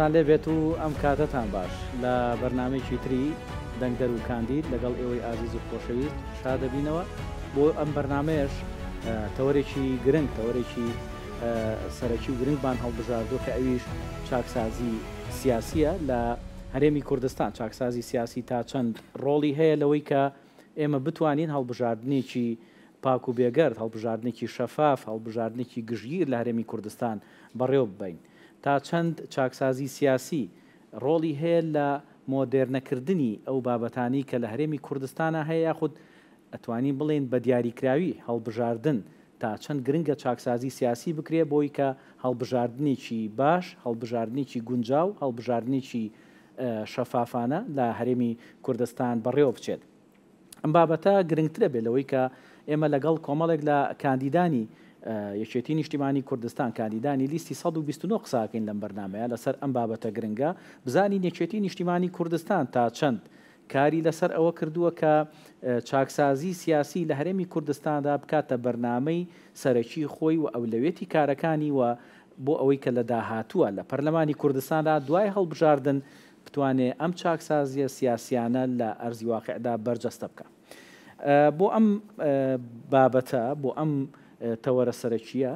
سڵاوتان لێ بێت و ئەم کاتەتان باش لە بەرنامەیەکی تری دەنگدەر و کاندید لەگەڵ ئێوەی ئازیز و خۆشەویست شاد دەبینەوە بۆ ئەم بەرنامەیەش تەوەرێکی گرنگ تەوەرێکی سەرەکی و گرنگمان هەڵبژاردووە کە ئەویش چاکسازی سیاسیە لە هەرێمی کوردستان چاکسازی سیاسی تا چەند ڕۆڵی هەیە لەوەی کە ئێمە بتوانین هەڵبژاردنێکی پاک و بێگەرد، هەڵبژاردنێکی شەفاف، هەڵبژاردنێکی گشتگیر لە هەرێمی کوردستان بەڕێوە ببەین. تا چەند چاکسازی سیاسی ڕۆڵی هەیە لە مۆدێرنەکردنی ئەو بابەتانەی کە لە هەرێمی کوردستانا هەیە یاخود ئەتوانین بڵێین بە دیاریکراوی هەڵبژاردن تا چەند گرنگە چاکسازی سیاسی بکرێ بۆی کە هەڵبژاردنێکی باش، هەڵبژاردنێکی گونجاو، هەڵبژاردنێکی شەفافانە لە هەرێمی کوردستان بەڕێوە بچێت. ئەم بابەتە گرنگترە بێ لەوەی کە ئێمە لەگەڵ کۆمەڵێک لە کاندیدانی یەکێتی نیشتیمانی کوردستان کاندیدانی لیستی 129 قساکەین لەم بەرنمەیە لەسەر ئەم بابەتە گرنگە بزانین یەکێتی نیشتیمانی کوردستان تا چەند کاری لەسەر ئەوە کردووە کە چاکسازی سیاسی لە هەرێمی کوردستاندا بکاتە بەرنامەی سەرەکی خۆی و ئەولەوێتی کارەکانی و بۆ ئەوەی کە لە داهاتووە لە پەرلەمانی کوردستاندا دوای هەڵبژاردن بتوانێ ئەم چاکسازییە سیاسییانە لە ئەرزی واقیعدا بەرجەستە بکا. بۆ ئەم بابەتە، بۆ ئەم تەوەرە سەرەکییە،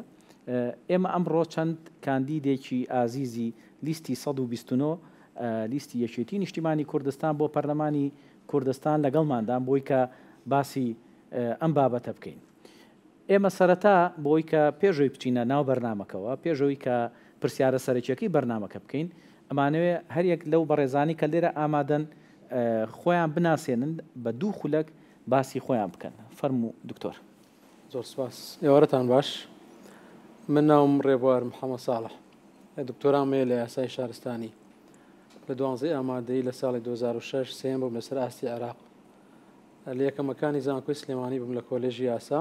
ئێمە ئەمڕۆ چەند کاندیدێکی ئازیزی لیستی 129 لیستی یەکێتی نیشتیمانی کوردستان بۆ پەرلەمانی کوردستان لەگەڵماندان بۆی کە باسی ئەم بابەتە بکەین. ئێمە سەرەتا بۆی کە پێش ئەوی بچینە ناو بەرنامەکەوە، پێش ئەوی کە پرسیارە سەرەکیەکەی بەرنامەکە بکەین، ئەمانەوێ هەریەک لەو بەڕێزانەی کە لێرە ئامادەن خۆیان بناسێنن، بە دوو خولەک باسی خۆیان بکەن. فەرموو دکتۆر. زۆر سپاس. ئێوارەتان باش. من ناوم ڕێبوار محەمەد ساڵح. دکتۆرام هەیە لە یاسای شارستانی. لە دوانزەی ئامادەیی لە ساڵی 2006 سێیەم بووم لەسەر ئاستی عێراق. لە یەکەمەکانی زانکۆی سلێمانی بووم لە کۆلێژی یاسا.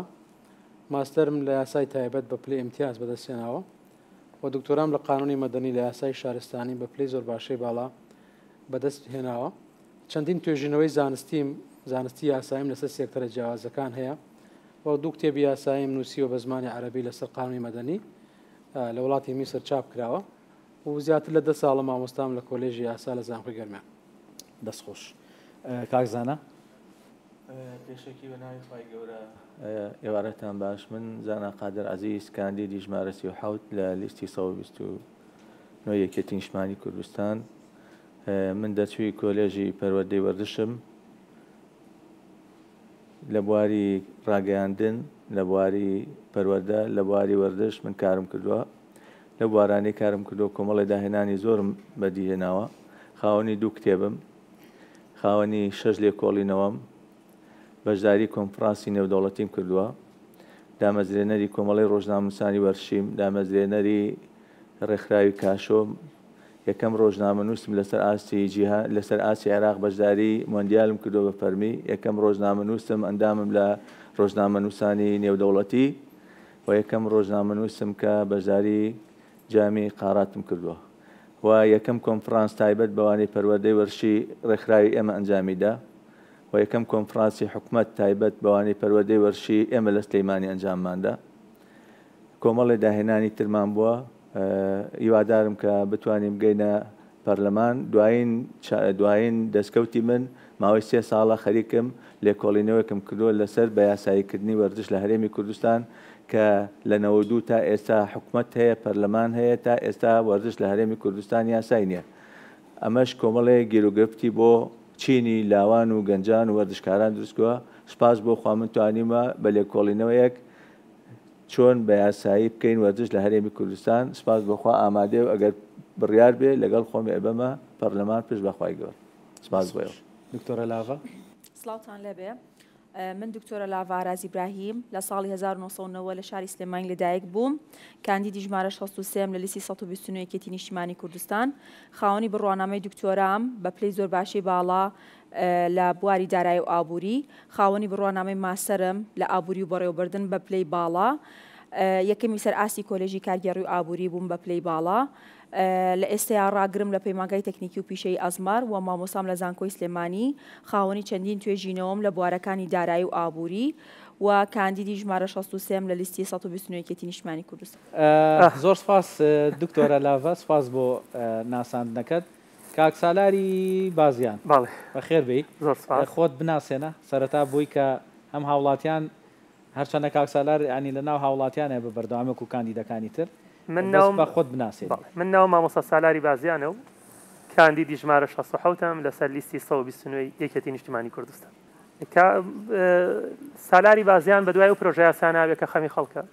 ماستەرم لە یاسای تایبەت بە پلەی ئیمتیاز بەدەستهێناوە و دکتۆرام لە قانونی مەدەنی لە یاسای شارستانی بە پلەی زۆر باشەی باڵا بەدەست هێناوە. چەندین توێژینەوەی زانستیم زانستی یاساییم لەسەر سێکتەرە جیاوازەکان هەیە و دوو کتێبی یاساییم نووسیوە بە زمانی عەرەبی لەسەر قانونی مەدەنی لە وڵاتی میسر چاپ کراوە و زیاتر لە 10 ساڵە مامۆستام لە کۆلێژی یاسا لە زانکۆی گەرمیان. دەست خۆش کاک زانا. پێشەکی بە ناوی خوای گەورە ئێوارەتان باش من زانا قادر عەزیز کاندیدی ژمارە 37 لە لیستی 129 یەکێتی نیشتمانی کوردستان من دەرچووی کۆلێژی پەروەردەی وەرزشم لە بواری ڕاگەیاندن لە بواری پەروەردە لە بواری وەرزش من کارم کردووە لەو بوارانەی کارم کردووە کۆمەڵی داهێنانی زۆرم بەدیهێناوە خاوەنی دوو کتێبم خاوەنی شەش لێکۆڵینەوەم بەشداری کۆنفرانسی نێودەوڵەتیم کردووە دامەزرێنەری کۆمەڵەی ڕۆژنامەنووسانی وەرشیم دامەزرێنەری ڕێکخراوی کاشۆم یەکەم ڕۆژنامەنووسم لەسەر ئاستی جیهان لەسەر ئاستی عێراق بەشداری مۆندیالم کردووە بە فەرمی یەکەم ڕۆژنامەنووسم ئەندامم لە ڕۆژنامەنووسانی نێودەوڵەتی و یەکەم ڕۆژنامەنووسم کە بەشداری جامی قاراتم کردووە و یەکەم کۆنفرانس تایبەت بە وانەی پەروەردەی وەرزشی ڕێکخراوی ئێمە ئەنجامیدا و یەکەم کۆنفرانسی حکومەت تایبەت بە وانەی پەروەردەی وەرزشی ئێمە لە سلەیمانی ئەنجامماندا. کۆمەڵێ داهێنانی ترمان بووە هیوادارم کە بتوانین بگەینە پەرلەمان دوایین دوایین دەستکەوتی من ماوەی سێ ساڵە خەریکم لێکۆڵینەوەیەکم کردووە لەسەر بە یاساییکردنی وەرزش لە هەرێمی کوردستان کە لە 92 تا ئێستا حکومەت هەیە پەرلەمان هەیە تا ئێستا وەرزش لە هەرێمی کوردستان یاسای نییە ئەمەش کۆمەڵێ گیروگرفتی بۆ چینی لاوان و گەنجان و وەرزشکاران دروستکووە سوپاس بۆ خوا من توانیومە بە لێکۆڵینەوەیەک چۆن بە یاسایی بکەین وەرزش لە هەرێمی کوردستان سوپاس بۆ خوا ئامادەیە و ئەگەر بڕیار بێ لەگەڵ خۆم ئەبەمە پەرلەمان پشت بە خوای گەورە سوپاس بۆ ئێوە. دکتۆرە لاڤا. سڵاوتان لێبێ من دکتۆرە لاڤا ئاراز ئیبراهیم لە ساڵی 1990 لە شاری سلێمانی لەدایک بووم کاندیدی ژمارە 63 لە لیستی 129 یەکێتی نیشتیمانی کوردستان خاوەنی بڕوانامەی دکتۆرام بە پلەی زۆر باشی باڵا لە بواری دارایی و ئابووری، خاوەنی بڕوانامەی ماستەرم لە ئابووری و بەڕێوەبردن بە پلەی باڵا، یەکەمی سەر ئاستی کۆلێژی کارگێڕی و ئابووری بووم بە پلەی باڵا، لە ئێستەیا ڕاگرم لە پەیمانگای تەکنیکی و پیشەیی ئەزمار و مامۆستام لە زانکۆی سلێمانی، خاوەنی چەندین توێژینەوەم لە بوارەکانی دارایی و ئابووری و کاندیدی ژمارە 63 لە لیستی 129 یەکێتی نیشتمانی کوردستان. زۆر سپاس دکتۆرە لاڤە، سپاس بۆ ناساندنەکەت. کاک سالاری بازیان، بەڵێ. بەخێر بێی. زۆر سپاس. خۆت بناسێنە سەرەتا بۆی کە هەم هاوڵاتیان هەرچەندە کاک سالار یانی لە ناو هاوڵاتیانە بە بەردەوامی وەکو کاندیدەکانی تر من بەس ناوم با خۆت بناسێنی. بەڵێ من ناوم مامۆستا سالاری بازیانە و کاندیدی ژمارە 67 م لەسەر لیستی 129 ی یەکێتی نیشتیمانی کوردستان. کا سالاری بازیان بەدوای ئەو پرۆژەیاسا نابێ کە خەمی خەڵکە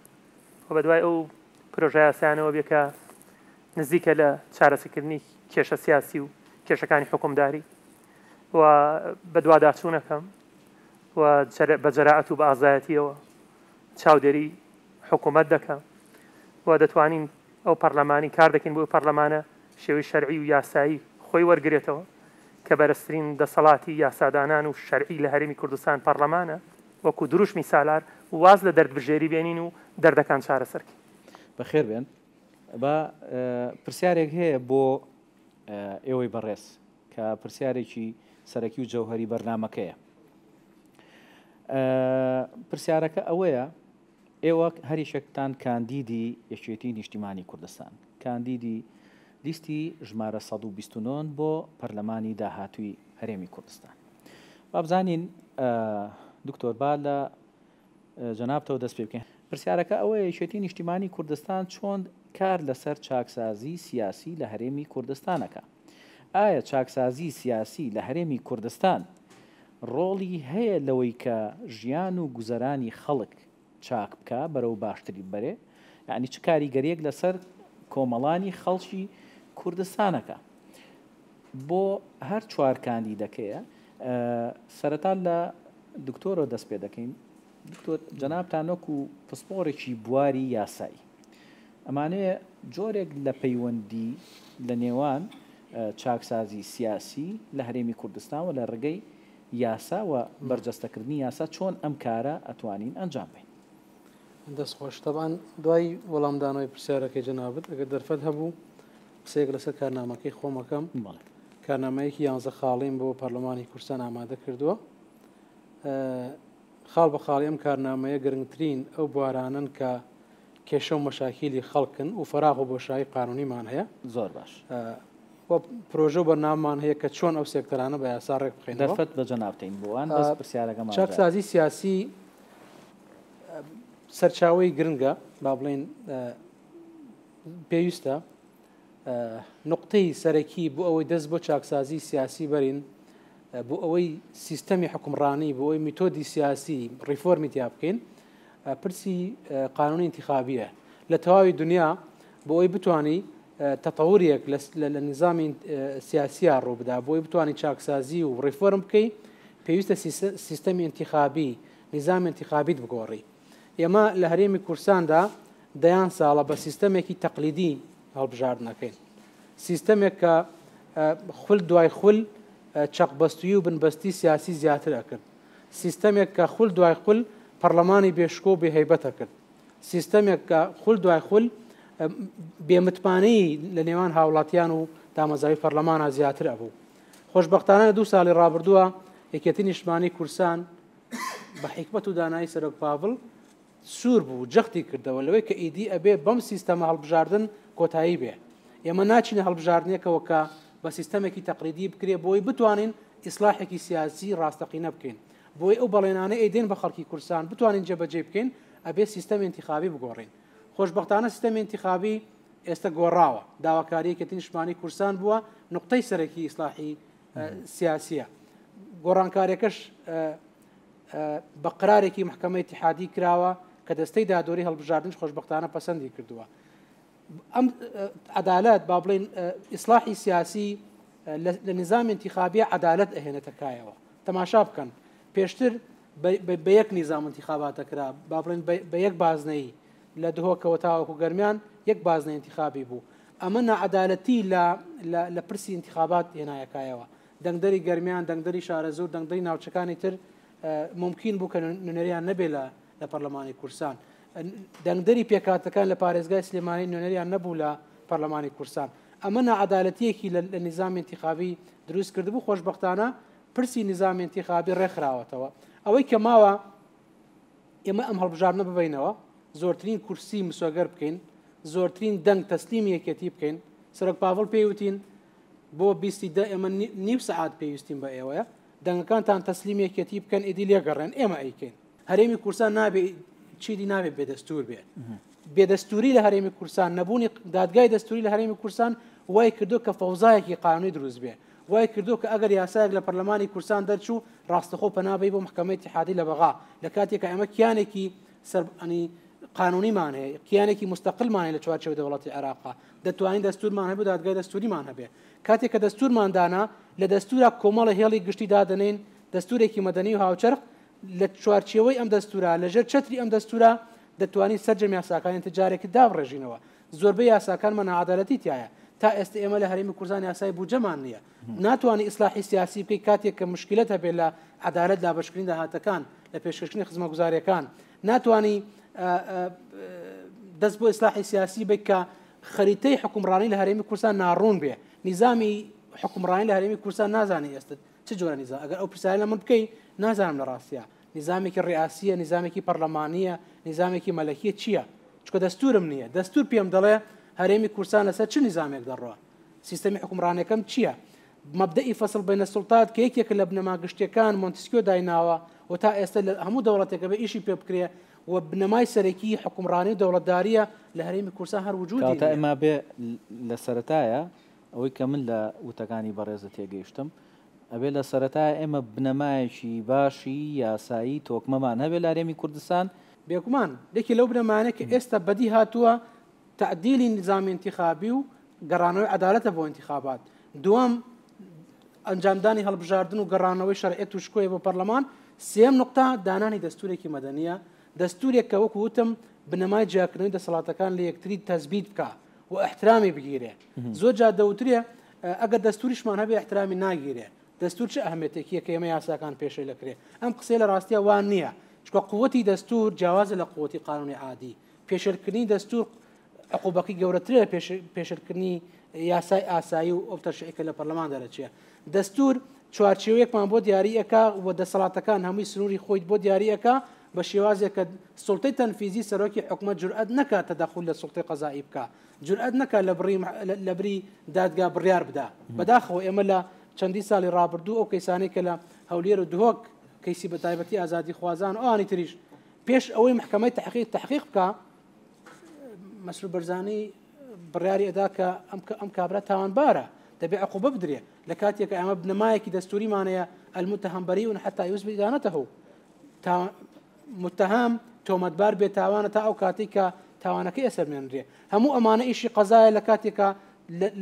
و بەدوای ئەو پرۆژەیاسانەوە بێ کە نزیکە لە چارەسەکردنی کێشە سیاسی و کێشەکانی حکومداری و بەدواداچوونەکەم و بە جەرائەت و بە ئازایەتیەوە چاودێری حکوومەت دەکەم و دەتوانین ئەو پەرلەمانی کار دەکەین بۆ پەرلەمانە شێوەی شەرعی و یاسایی خۆی وەرگێتەوە کە بەرزترین دەسەڵاتی یاسادانان و شەرعی لە هەرێمی کوردستان پەرلەمانە، وەکو دروشمی سالار واز لە دەردبژێری بێنین و دەردەکان چارەسەر کەین. بەخێر بێن. با پرسیارێک هەیە بۆ ئێوەی بەڕێز کە پرسیارێکی سەرەکی و جەوهەری بەرنامەکەیە. پرسیارەکە ئەوەیە ئێوە هەریشێکتان کاندیدی یەکێتی نیشتیمانی کوردستان، کاندیدی لیستی ژمارە 129 بۆ پەرلەمانی داهاتووی هەرێمی کوردستان. با بزانین دکتۆر با لە جەنابتەوە دەست پێ بکەین. پرسیارەکە ئەوەیە یەکێتی نیشتیمانی کوردستان چۆن کار لەسەر چاکسازی سیاسی لە هەرێمی کوردستان ئەکا؟ ئایا چاکسازی سیاسی لە هەرێمی کوردستان ڕۆڵی هەیە لەوەی کە ژیان و گوزەرانی خەڵک چاک بکا، بەرەو باشتری ببەرێ؟ یەعنی چ کاریگەریەک لەسەر کۆمەڵانی خەڵکی کوردستان ئەکا؟ بۆ هەر چوار کاندیدەکەیە. سەرەتا لە دکتۆرەوە دەست پێ دەکەین. دکتۆر جەنابتان وەکو پسپۆڕێکی بواری یاسایی ئەمانەیە جۆرێک لە پەیوەندی لە نێوان چاکسازی سیاسی لە هەرێمی کوردستان و لە ڕێگەی یاسا و بەرجەستەکردنی یاسا چۆن ئەم کارە ئەتوانین ئەنجام بەین؟ دەست خۆش. تەبعەن دوای وەڵامدانەوەی پرسیارەکەی جەنابت ئەگەر دەرفەت هەبوو قسەیەک لەسەر کارنامەکەی خۆم ئەکەم. بەڵێ. کارنامەیەکی یانزە خاڵیم بۆ پەرلەمانی کوردستان ئامادە کردووە. خاڵ بە خاڵی ئەم کارنامەیە گرنگترین ئەو بوارانەن کە کێشە و مەشاکیلی خەڵکن و فەراغ و بۆشایی قانونیمان هەیە. زۆر باش. و پرۆژە و بەرنامەمان هەیە کە چۆن ئەو سێکتەرانە بە یاسا ڕێک بخەینەوە. دەرفەت بە جەنابتین بۆ ئەوان بەس پرسیارەکەمان جارێ. چاکسازی سیاسی سەرچاوەی گرنگە، با بڵێین پێویستە نوقتەی سەرەکی بۆ ئەوەی دەست بۆ چاکسازی سیاسی بەرین، بۆ ئەوەی سیستەمی حکومڕانی، بۆ ئەوەی میتۆدی سیاسی ڕیفۆرمی تیا بکەین، پرسی قانونی انتخابیە. لە تەواوی دنیا بۆ ئەوەی بتانی تەتەوریەک لە نظامی سیاسیا ڕووبدا، بۆ ئەوەی بتانی چاکسازی و ڕیفۆرم بکەی، پێویستە سیستەمی انتخابی، نظامی انتخابیت بگۆڕی. ئێمە لە هەرێمی کوردستاندا دەیان ساڵە بە سیستەمێکی تەقلیدی هەڵبژاردنەکەین، سیستەمێک کە خول دوای خول چەقبەستووی و بنبەستی سیاسی زیاتر ئەکرد، سیستەمێک کە خول دوای خول پەرلەمانی بێشکۆ و بێهەیبەت ئەکرد، سیستەمێک کە خول دوای خول بێمتمانەیی لە نێوان هاوڵاتیان و دامەزراوی پەرلەمانە زیاتر ئەبوو. خۆشبەختانە لە دوو ساڵی ڕابردووە یەکێتی نیشتمانی کوردستان بە حیکمەت و دانایی سەرۆک پاڤڵ سوور بوو، جەختی کردەوە لەوەی کە ئیدی ئەبێ بەم سیستەمە هەڵبژاردن کۆتایی بێ. ئێمە ناچینە هەڵبژاردنێکەوە کە بە سیستەمێکی تەقلیدی بکرێ بۆی بتوانین ئیسلاحێکی سیاسی ڕاستەقینە بکەین، بۆی ئەو بەڵێنانەی ئەیدەین بە خەڵکی کوردستان بتوانین جێبەجێی بکەین، ئەبێ سیستەمی ئینتیخابی بگۆڕین. خۆشبەختانە سیستەمی ئینتیخابی ئێستا گۆڕاوە، داواکاری یەکێتی نیشتمانی کوردستان بووە نوقتەی سەرەکی ئیسلاحی سیاسیە. گۆڕانکاریەکەش بە قرارێکی محکمە ئیتیحادی کراوە کە دەستەی دادوەری هەڵبژاردنش خۆشبەختانە پەسەندی کردووە. ئەم عەدالەت با بڵێین ئیسلاحی سیاسی لە نظام انتخابیە عەدالەت ئەهێنێتە کایەوە. تەماشا بکەن پێشتر بە یەک نظام انتخاباتە کرا، با بڵێن بە یەک بازنەیی لە دهۆکەوە تاوەکو گەرمیان یەک بازنەی انتخابی بوو. ئەمە ناعەدالەتی لە پرسی انتخابات هێنایەکایەوە. دەنگدەری گەرمیان، دەنگدەری شارەزوور، دەنگدەری ناوچەکانی تر ممکن بوو کە نوێنەریان نەبێ لە پەرلەمانی کوردستان. دەنگدەری پێکهاتەکان لە پارێزگای سلێمانی نوێنەریان نەبوو لە پەرلەمانی کوردستان. ئەمە ناعەدالەتیەکی لە نظامی انتخابی دروست کردبوو. خۆشبەختانە پرسی نظامی انتخابی ڕێکخراوەتەوە. ئەوەی کە ماوە ئێمە ئەم هەڵبژاردنە ببەینەوە، زۆرترین کورسی مسۆگەر بکەین، زۆرترین دەنگ تەسلیمی یەکێتی بکەین. سەرۆک پاڤڵ پێی وتین بۆ بیستی دە ئێمە نیو سەعات پێویستین بە ئێوەیە، دەنگەکانتان تەسلیمی یەکێتی بکەن ئیدی لێگەڕێن ئێمە ئەیکەین. هەرێمی کوردستان نابێ چیدی نابێ بێدەستور بێ. بێدەستوری لە هەرێمی کوردستان، نەبوونی دادگای دەستوری لە هەرێمی کوردستان وای کردو کە فەوزایەکی قانونی دروست بێ. وای کردو کە ئەگەر یاسایەک لە پەرلەمانی کوردستان دەرچوو ڕاستەخۆ پەنا بەی بۆ محکەمەی ئیتیحادی لە بەغا، لە کاتێکا ئێمە کیانێکی سەر ئەنی قانونیمان هەیە، کیانێکی مستەقلمان هەیە لە چوارچێوەی دەوڵەتی عێراقا، دەتوانین دەستورمان هەبێ و دادگای دەستوریمان هەبێ. کاتێک کە دەستورمان دانا، لە دەستورا کۆمەڵە هێڵی گشتی دادەنێین، دەستورێکی مەدەنی و هاوچەرخ، لە چوارچێوەی ئەم دەستورا، لەژێر چەتری ئەم دەستورا دەتوانین سەرجەم یاساکانی تر جارێکی دابڕێژینەوە. زۆربەی یاساکانمان ناعەدالەتی تیایە. تا ئێستا ئێمە لە هەرێمی کوردستان یاسای بودجەمان نییە. ناتوانی ئیسلاحی سیاسی بکەی کاتێک کە مشکلەت هەبێت لە عەدالەت دابەشکردنی داهاتەکان، لە پێشکەشکردنی خزمەتگوزارییەکان. ناتوانی دەست بۆ ئیسلاحی سیاسی بکەی کە خەریتەی حوکمڕانی لە هەرێمی کوردستان ناڕوون بێ. نیزامی حوکمڕانی لە هەرێمی کوردستان نازانی ئێستا چ جۆرە نیزام. ئەگەر ئەو پرسیارە لە من بکەی نازانم لە ڕاستیا نیزامێکی ڕیاسیە، نیزامێکی پەرلەمانیە، نیزامێکی مەلەکیە چییە؟ چونکە دەستورم نییە. دەستور پێم دەڵێ هەرێمی کوردستان لەسەر چ نیزامێک دەڕوا، سیستەمی حوکمڕانیەکەم چییە؟ مەبدەئی فەسڵ بەینە سوڵتات کە یەکێکە لە بنەما گشتیەکان مۆنتسکیۆ دایناوە و تا ئێستا لە هەموو دەوڵەتێکە بێ ئیشی پێ بکرێ و بنەمای سەرەکی حوکمڕانی و دەوڵەتداریە لە هەرێمی کوردستان هەر وجودی کەواتە نییە. ئێمە بێ لە سەرەتایە ئەوەی کە من لە وتەکانی بەڕێزت تێگەیشتم ئەبێ لە سەرەتایە ئێمە بنەمایەکی باشی یاسایی تۆکمەمان هەبێ لە هەرێمی کوردستان. بێگومان یەکێ لەو بنەمایانەی کە ئێستا بەدی هاتووە تەعدیلی نیزامی ئینتیخابی و گەڕانەوەی عەدالەتە بۆ ئینتیخابات. دووەم، ئەنجامدانی هەڵبژاردن و گەڕانەوەی شەرعیەت و شکۆیە بۆ پەرلەمان. سێیەم نوقتە، دانانی دەستوورێکی مەدەنییە، دەستوورێک کە وەکو وتم بنەمای جیاکردنەوەی دەسەڵاتەکان لە یەکتری تەسبیت بکا و ئیحترامی بگیرێ. زۆر جار دەوترێ ئەگەر دەستووریشمان هەبێ ئیحترامی ناگیرێ. دەستوور چ ئەهمیەتێکی هەیە کە ئێمە یاساکان پێشێل دەکرێ؟ ئەم قسەیە لە ڕاستیا وا نییە، چونکە قووەتی دەستوور جیاوازە لە قووەتی قانوونی عادی. پێشێلکردنی دەستوور عقوبەکەی گەورەترە لە پێشێلکردنی یاسای ئاسایی و ئەو تەشریعی کە لە پەرلەمان دەرەچێ. دەستوور چوارچێوەیەکمان بۆ دیاری ئەکا و دەسەڵاتەکان هەمووی سنووری خۆیت بۆ دیاری ئەکا بە شێوازێک کە سوڵتەی تەنفیزی سەرۆکی حکومەت جورئەت نەکا تەدەخول لە سوڵتەی قەزائی بکا، جورئەت نەکا لە بری دادگا بڕیار بدا. بەداخەوە ئێمە لە چەندین ساڵی ڕابردوو ئەو کەیسانەی کە لە هەولێر و دهۆک کەیسی بە تایبەتی ئازادیخوازان و ئەوانی تریش پێش ئەوەی محکەمەی تحقیق تحقیق بکا مەسرور بەرزانی بڕیاری ئەدا کە ئەم ئەم کابرا تاوانبارە دەبێ عقوبە بدرێ لە کاتێک ئەمە بنەمایەکی دەستوریمانەیە المتهم بريء حتى يثبت إدانته تا متهم تۆمەتبار بێ تاوانە تا ئەو کاتێک کە تاوانەکەی ئەسەلمێنرێ هەموو ئەمانە ئیشی قەزایە لە کاتێکا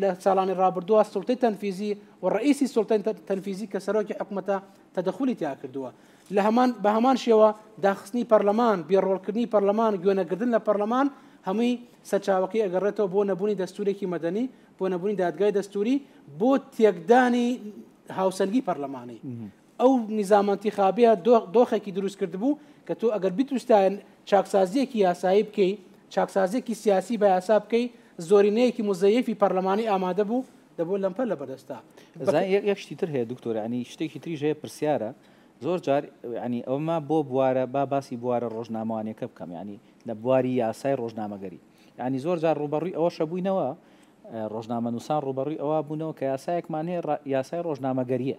لە ساڵانی ڕابردووە سوڵتەی تەنفیزی و ڕئیسی سوڵتەی تەنفیزی کە سەرۆکی حکومەتە تەدەخولی تیا کردووە لە هەمان بە هەمان شێوە داخستنی پەرلەمان، بێڕۆڵکردنی پەرلەمان، گوێنەگردن لە پەرلەمان هەمووی سەرچاوەکەی ئەگەڕێتەوە بۆ نەبوونی دەستوورێکی مەدەنی، بۆ نەبوونی دادگای دەستووری، بۆ تێکدانی هاوسەنگی پەرلەمانی. ئەو نیزامە ئینتیخابیە دۆخێکی دروست کردبوو کە تۆ ئەگەر بتویستایە چاکسازییەکی یاسایی بکەی، چاکسازییەکی سیاسی بە یاسا بکەی، زۆرینەیەکی موزەیەفی پەرلەمانی ئامادە بوو، دەبوو لەمپەر لەبەردەستا. ئەزانی یەک شتی تر هەیە دکتۆر، یانی شتێکی تریش هەیە پرسیارە زۆر جار یانی ئەوەمە بۆ بوارە با باسی بوارە ڕۆژنامەوانیەکە بکەم یانی لە بواری یاسای ڕۆژنامەگەری یانی زۆر جار ڕووبەڕووی ئەوەشە بووینەوە ڕۆژنامەنووسان ڕووبەڕووی ئەوە بوونەوە کە یاسایەکمان هەیە یاسای ڕۆژنامەگەریە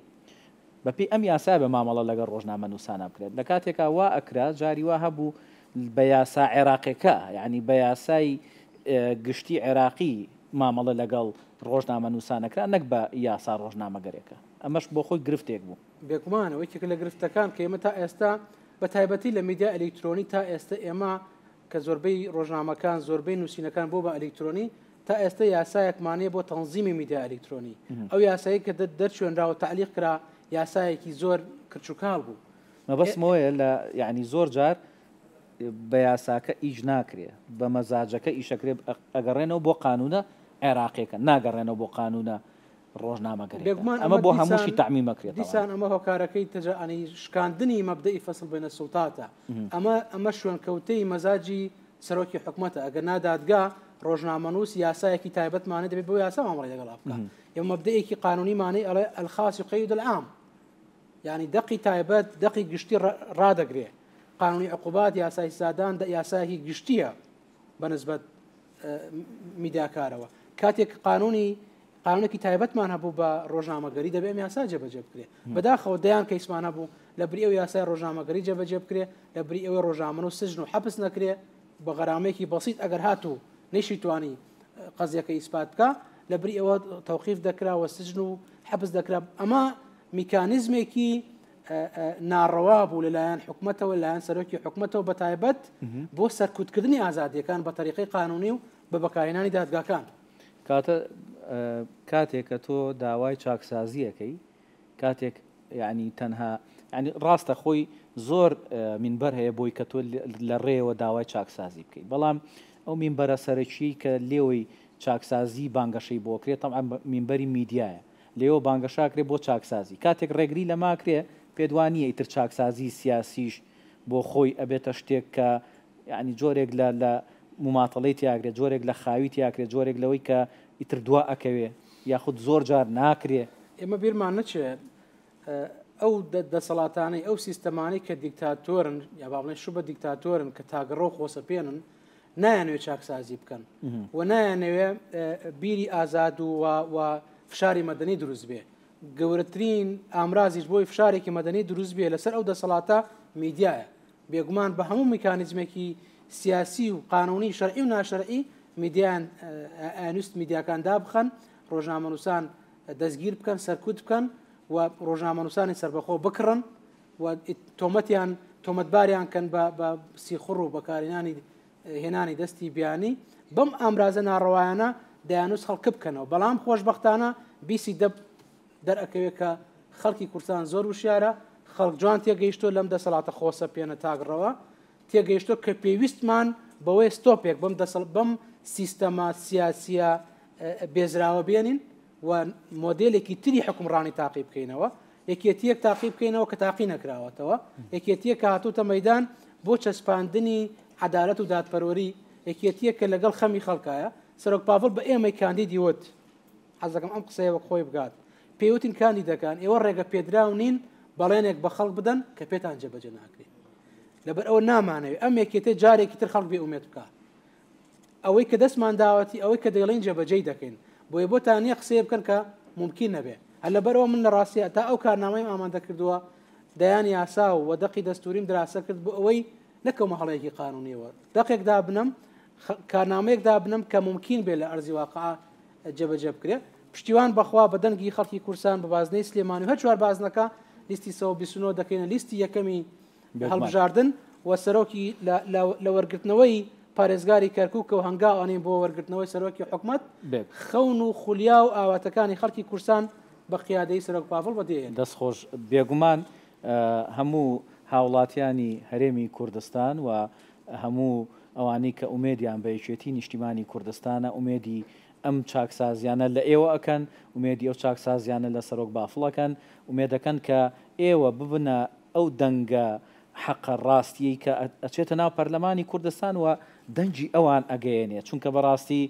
بەپێی ئەم یاسا بە مامەڵە لەگەڵ ڕۆژنامەنووسانە بکرێت لە کاتێکا وا ئەکرا جاری وا هەبوو بە یاسا عێراقێکە یعنی بە یاسای گشتی عێراقی مامەڵە لەگەڵ ڕۆژنامەنووسان ئەکرا نەک بە یاسا ڕۆژنامەگەرێکە ئەمەش بۆ خۆی گرفتێک بوو. بێگومان ئەوە یەکێکە لە گرفتەکان کە ئێمە تا ئێستا بە تایبەتی لە میدیا ئەلیکترۆنی تا ئێستا ئێمە کە زۆربەی ڕۆژنامەکان زۆربەی نووسینەکان بۆ بە ئەلیکترۆنی تا ئێستا یاسایەکمان نییە بۆ تەنزیمی میدیا ئەلیکترۆنی ئەو یاسایی کە دەرچوێنرا و تەعلیق کرا یاسایەکی زۆر کرچوکاڵ بوو. مەبەستم ئەوەیە لە یانی زۆر جار بە یاساکە ئیش ناکرێ بە مەزاجەکە ئیشەکرێ ئەگەڕێنەوە بۆ قانونە عێراقیەکە ناگەڕێنەوە بۆ قانونە ڕۆژنامەگەریەکە بێگومان ئەمە ئەمە بۆ هەمووشی دیسان تەعمیم ئەکرێتەوە. دیسان ئەمە هۆکارەکەی تەجا ئەنی شکاندنی مەبدەئی فەسڵ بەینە سوڵتاتە ئەمە ئەمە شوێنکەوتەی مەزاجی سەرۆکی حکومەتە ئەگەر نا دادگا ڕۆژنامەنووس یاسایەکی تایبەتمانە دەبێت بۆ یاسا مامەڵەی لەگەڵا بکا ئێمە مەبدەئێکی قانونیمانەی ئەڵێ الخاص يقيد العام یعنی دەقی تایبەت دەقی گشتی ڕادەگرێ. قانونی عقوبات یاسای سزادان یاسایەکی گشتیە بە نسبەت میدیاکارەوە. کاتێک قانونی قانونێکی تایبەتمان هەبوو بە ڕۆژنامەگەری دەبێ ئەم یاسا جێبەجێ بکرێ. بەداخەوە دەیان کەیسمان هەبوو لە بری ئەو یاسای ڕۆژنامەگەری جێبەجێ بکرێ، لە بری ئەوەی ڕۆژنامەنووس سجن و حەپس نەکرێ بە غەرامەیەکی بەسیت ئەگەر هاتوو نەیشیتوانی قەزیەکە ئیسپات بکا، لە بری ئەوە تەوقیف دەکرا و سجن و حەپس دەکرا. ئەمە میکانیزمێکی ناڕەوا بوو لەلایەن حکومەتەوە، لەلایەن سەرۆکی حکومەتەوە بە تایبەت بۆ سەرکوتکردنی ئازادیەکان بە تەریقەی قانونی و بە بەکارهێنانی دادگاکان. کاتە کاتێک کە تۆ داوای چاکسازیەکەی، کاتێک یعنی تەنها یعنی ڕاستە خۆی زۆر مینبەر هەیە بۆی کە تۆ لە ڕێوە داوای چاکسازی بکەیت، بەڵام ئەو مینبەرە سەرەکیی کە لێوەی چاکسازی بانگەشەی بۆ کرێ تەبعەن مینبەری میدیایە، لێوە بانگەشاکرێ بۆ چاکسازی. کاتێک ڕێگری لەماکرێ پێت وا نییە ئیتر چاکسازی سیاسیش بۆ خۆی ئەبێتە شتێک کە یانی جۆرێک لە لە موماتەڵەی تیاکرێ، جۆرێک لە خاوی تیاکرێ، جۆرێک لەوەی کە ئیتر دوا ئەکەوێ یاخود زۆر جار ناکرێ. ئێمە بیرمان نەچێ ئەو دەسەڵاتانەی ئەو سیستەمانەی کە دیکتاتۆرن یا با بڵێن شوبە دیکتاتۆرن کە تاگڕە و خۆسەپێنن نایانەوێ چاکسازی بکەن و نایانەوێ بیری ئازاد و و فشاری مەدەنی دروست بێ. گەورەترین ئامرازیش بۆی فشارێکی مەدەنی دروست بێ لەسەر ئەو دەسەڵاتە میدیایە. بێگومان بە هەموو میکانیزمێکی سیاسی و قانونی شەرعی و ناشەرعی میدیان ئەیانویست میدیاکان دابخەن، ڕۆژنامەنووسان دەستگیر بکەن، سەرکوت بکەن و ڕۆژنامەنووسانی سەربەخۆ بکڕن و تۆمەتیان تۆمەتباریان کەن بە سیخوڕ و بەکارهێنانی هێنانی دەستی بیانی. بەم ئامرازە ناڕەوایانە دەیانویست خەڵک بکەنەوە، بەڵام خۆشبەختانە بیسی دەب دەرئەکەوێت کە خەڵکی کوردستان زۆر وشیارە، خەڵک جوان تێگەیشتووە لەم دەسەڵاتە خۆسەپێنە تاکڕەوە، تێگەیشتووە کە پێویستمان بەوەیە ستۆپێک بەم دەسەڵ بەم سیستەمە سیاسیە بێزراوە بێنین و مۆدێلێکی تری حکومڕانی تاقی بکەینەوە، یەکێتیەک تاقی بکەینەوە کە تاقی نەکراوەتەوە، یەکێتیەک کە هاتووتە مەدان بۆ چەسپاندنی عەدالەت و دادپەروەری، یەکێتیەک کە لەگەڵ خەمی خەڵکایە. سەرۆک پاڤڵ بە ئێمەی کاندیدی وت، حەز دەکەم ئەم قسەیە وەک خۆی بگات، پێی وتین کاندیدەکان ئێوە ڕێگە پێدراو نین بەڵێنێک بە خەڵک بدەن کە پێتان جێبەجێ ناکرێت. لەبەر ئەوە نامانەوێت ئەم یەکێتیە جارێکی تر خەڵک بێ ئومێد بکا. ئەوەی کە دەستمان داوەتی، ئەوەی کە دەیڵێین جێبەجێی دەکەین. بۆیە بۆتان نییە قسەیە بکەن کە مومکین نەبێ. هەر لەبەرئەوە من لە ڕاستیا تا ئەو کارنامەیم ئامادە کردووە، دەیان یاسا و دەقی دەستووریم دراسە کرد بۆ ئەوەی نەکەومە هەڵەیەکی قانوونییەوە. دەقێک دابنەم، کارنامەیەک دابنەم کە مومکین بێ لە ئەرزی واقع جێبەجێ بکرێ. پشتیوان بەخوا بە دەنگی خەڵکی کوردستان بە بازنەی سلێمانی و هەر چوار بازنەکە لیستی 129 دەکەینە لیستی یەکەمی هەڵبژاردن و سەرۆکی لە وەرگرتنەوەی پارێزگاری کەرکووکە و هەنگاو ئەنین بۆ وەرگرتنەوەی سەرۆکی حکومەت خەون و خولیا و ئاواتەکانی خەڵکی کوردستان بە قیادەی سەرۆک پاڤڵ بەدێهێنین. دەست خۆش. بێگومان هەموو هاوڵاتیانی هەرێمی کوردستان و هەموو ئەوانەی کە ئومێدیان بە یەکێتی نیشتیمانی کوردستانە ئومێدی ئەم چاکسازیانە لە ئێوە ئەکەن، ئومێدی ئەو چاکسازیانە لە سەرۆک بافڵ ئەکەن، ئومێدەکەن کە ئێوە ببنە ئەو دەنگە حەقە ڕاستیەی کە ئەچێتە ناو پەرلەمانی کوردستان و دەنگی ئەوان ئەگەیەنێ، چونکە بەڕاستی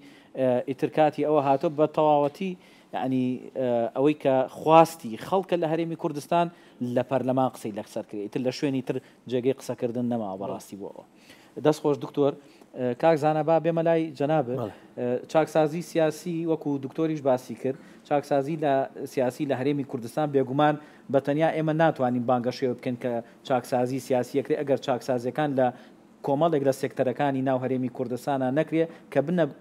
ئیتر کاتی ئەوە هاتوە بە تەواوەتی یەعنی ئەوەی کە خواستی خەڵکە لە هەرێمی کوردستان لە پەرلەمان قسەی لەسەر کرێ، ئیتر لە شوێنی تر جێگەی قسەکردن نەماوە بەڕاستی بۆ ئەوە. دەست خۆش دکتۆر. کاک زانا با بێمە لای جەنابت. چاکسازی سیاسی وەکو دکتۆریش باسی کرد، چاکسازی لە سیاسی لە هەرێمی کوردستان بێگومان بە تەنیا ئێمە ناتوانین بانگەشەیەوە بکەین کە چاکسازی سیاسی ئەکرێ ئەگەر چاکسازیەکان لە کۆمەڵێک لە سێکتەرەکانی ناو هەرێمی کوردستانا نەکرێ کە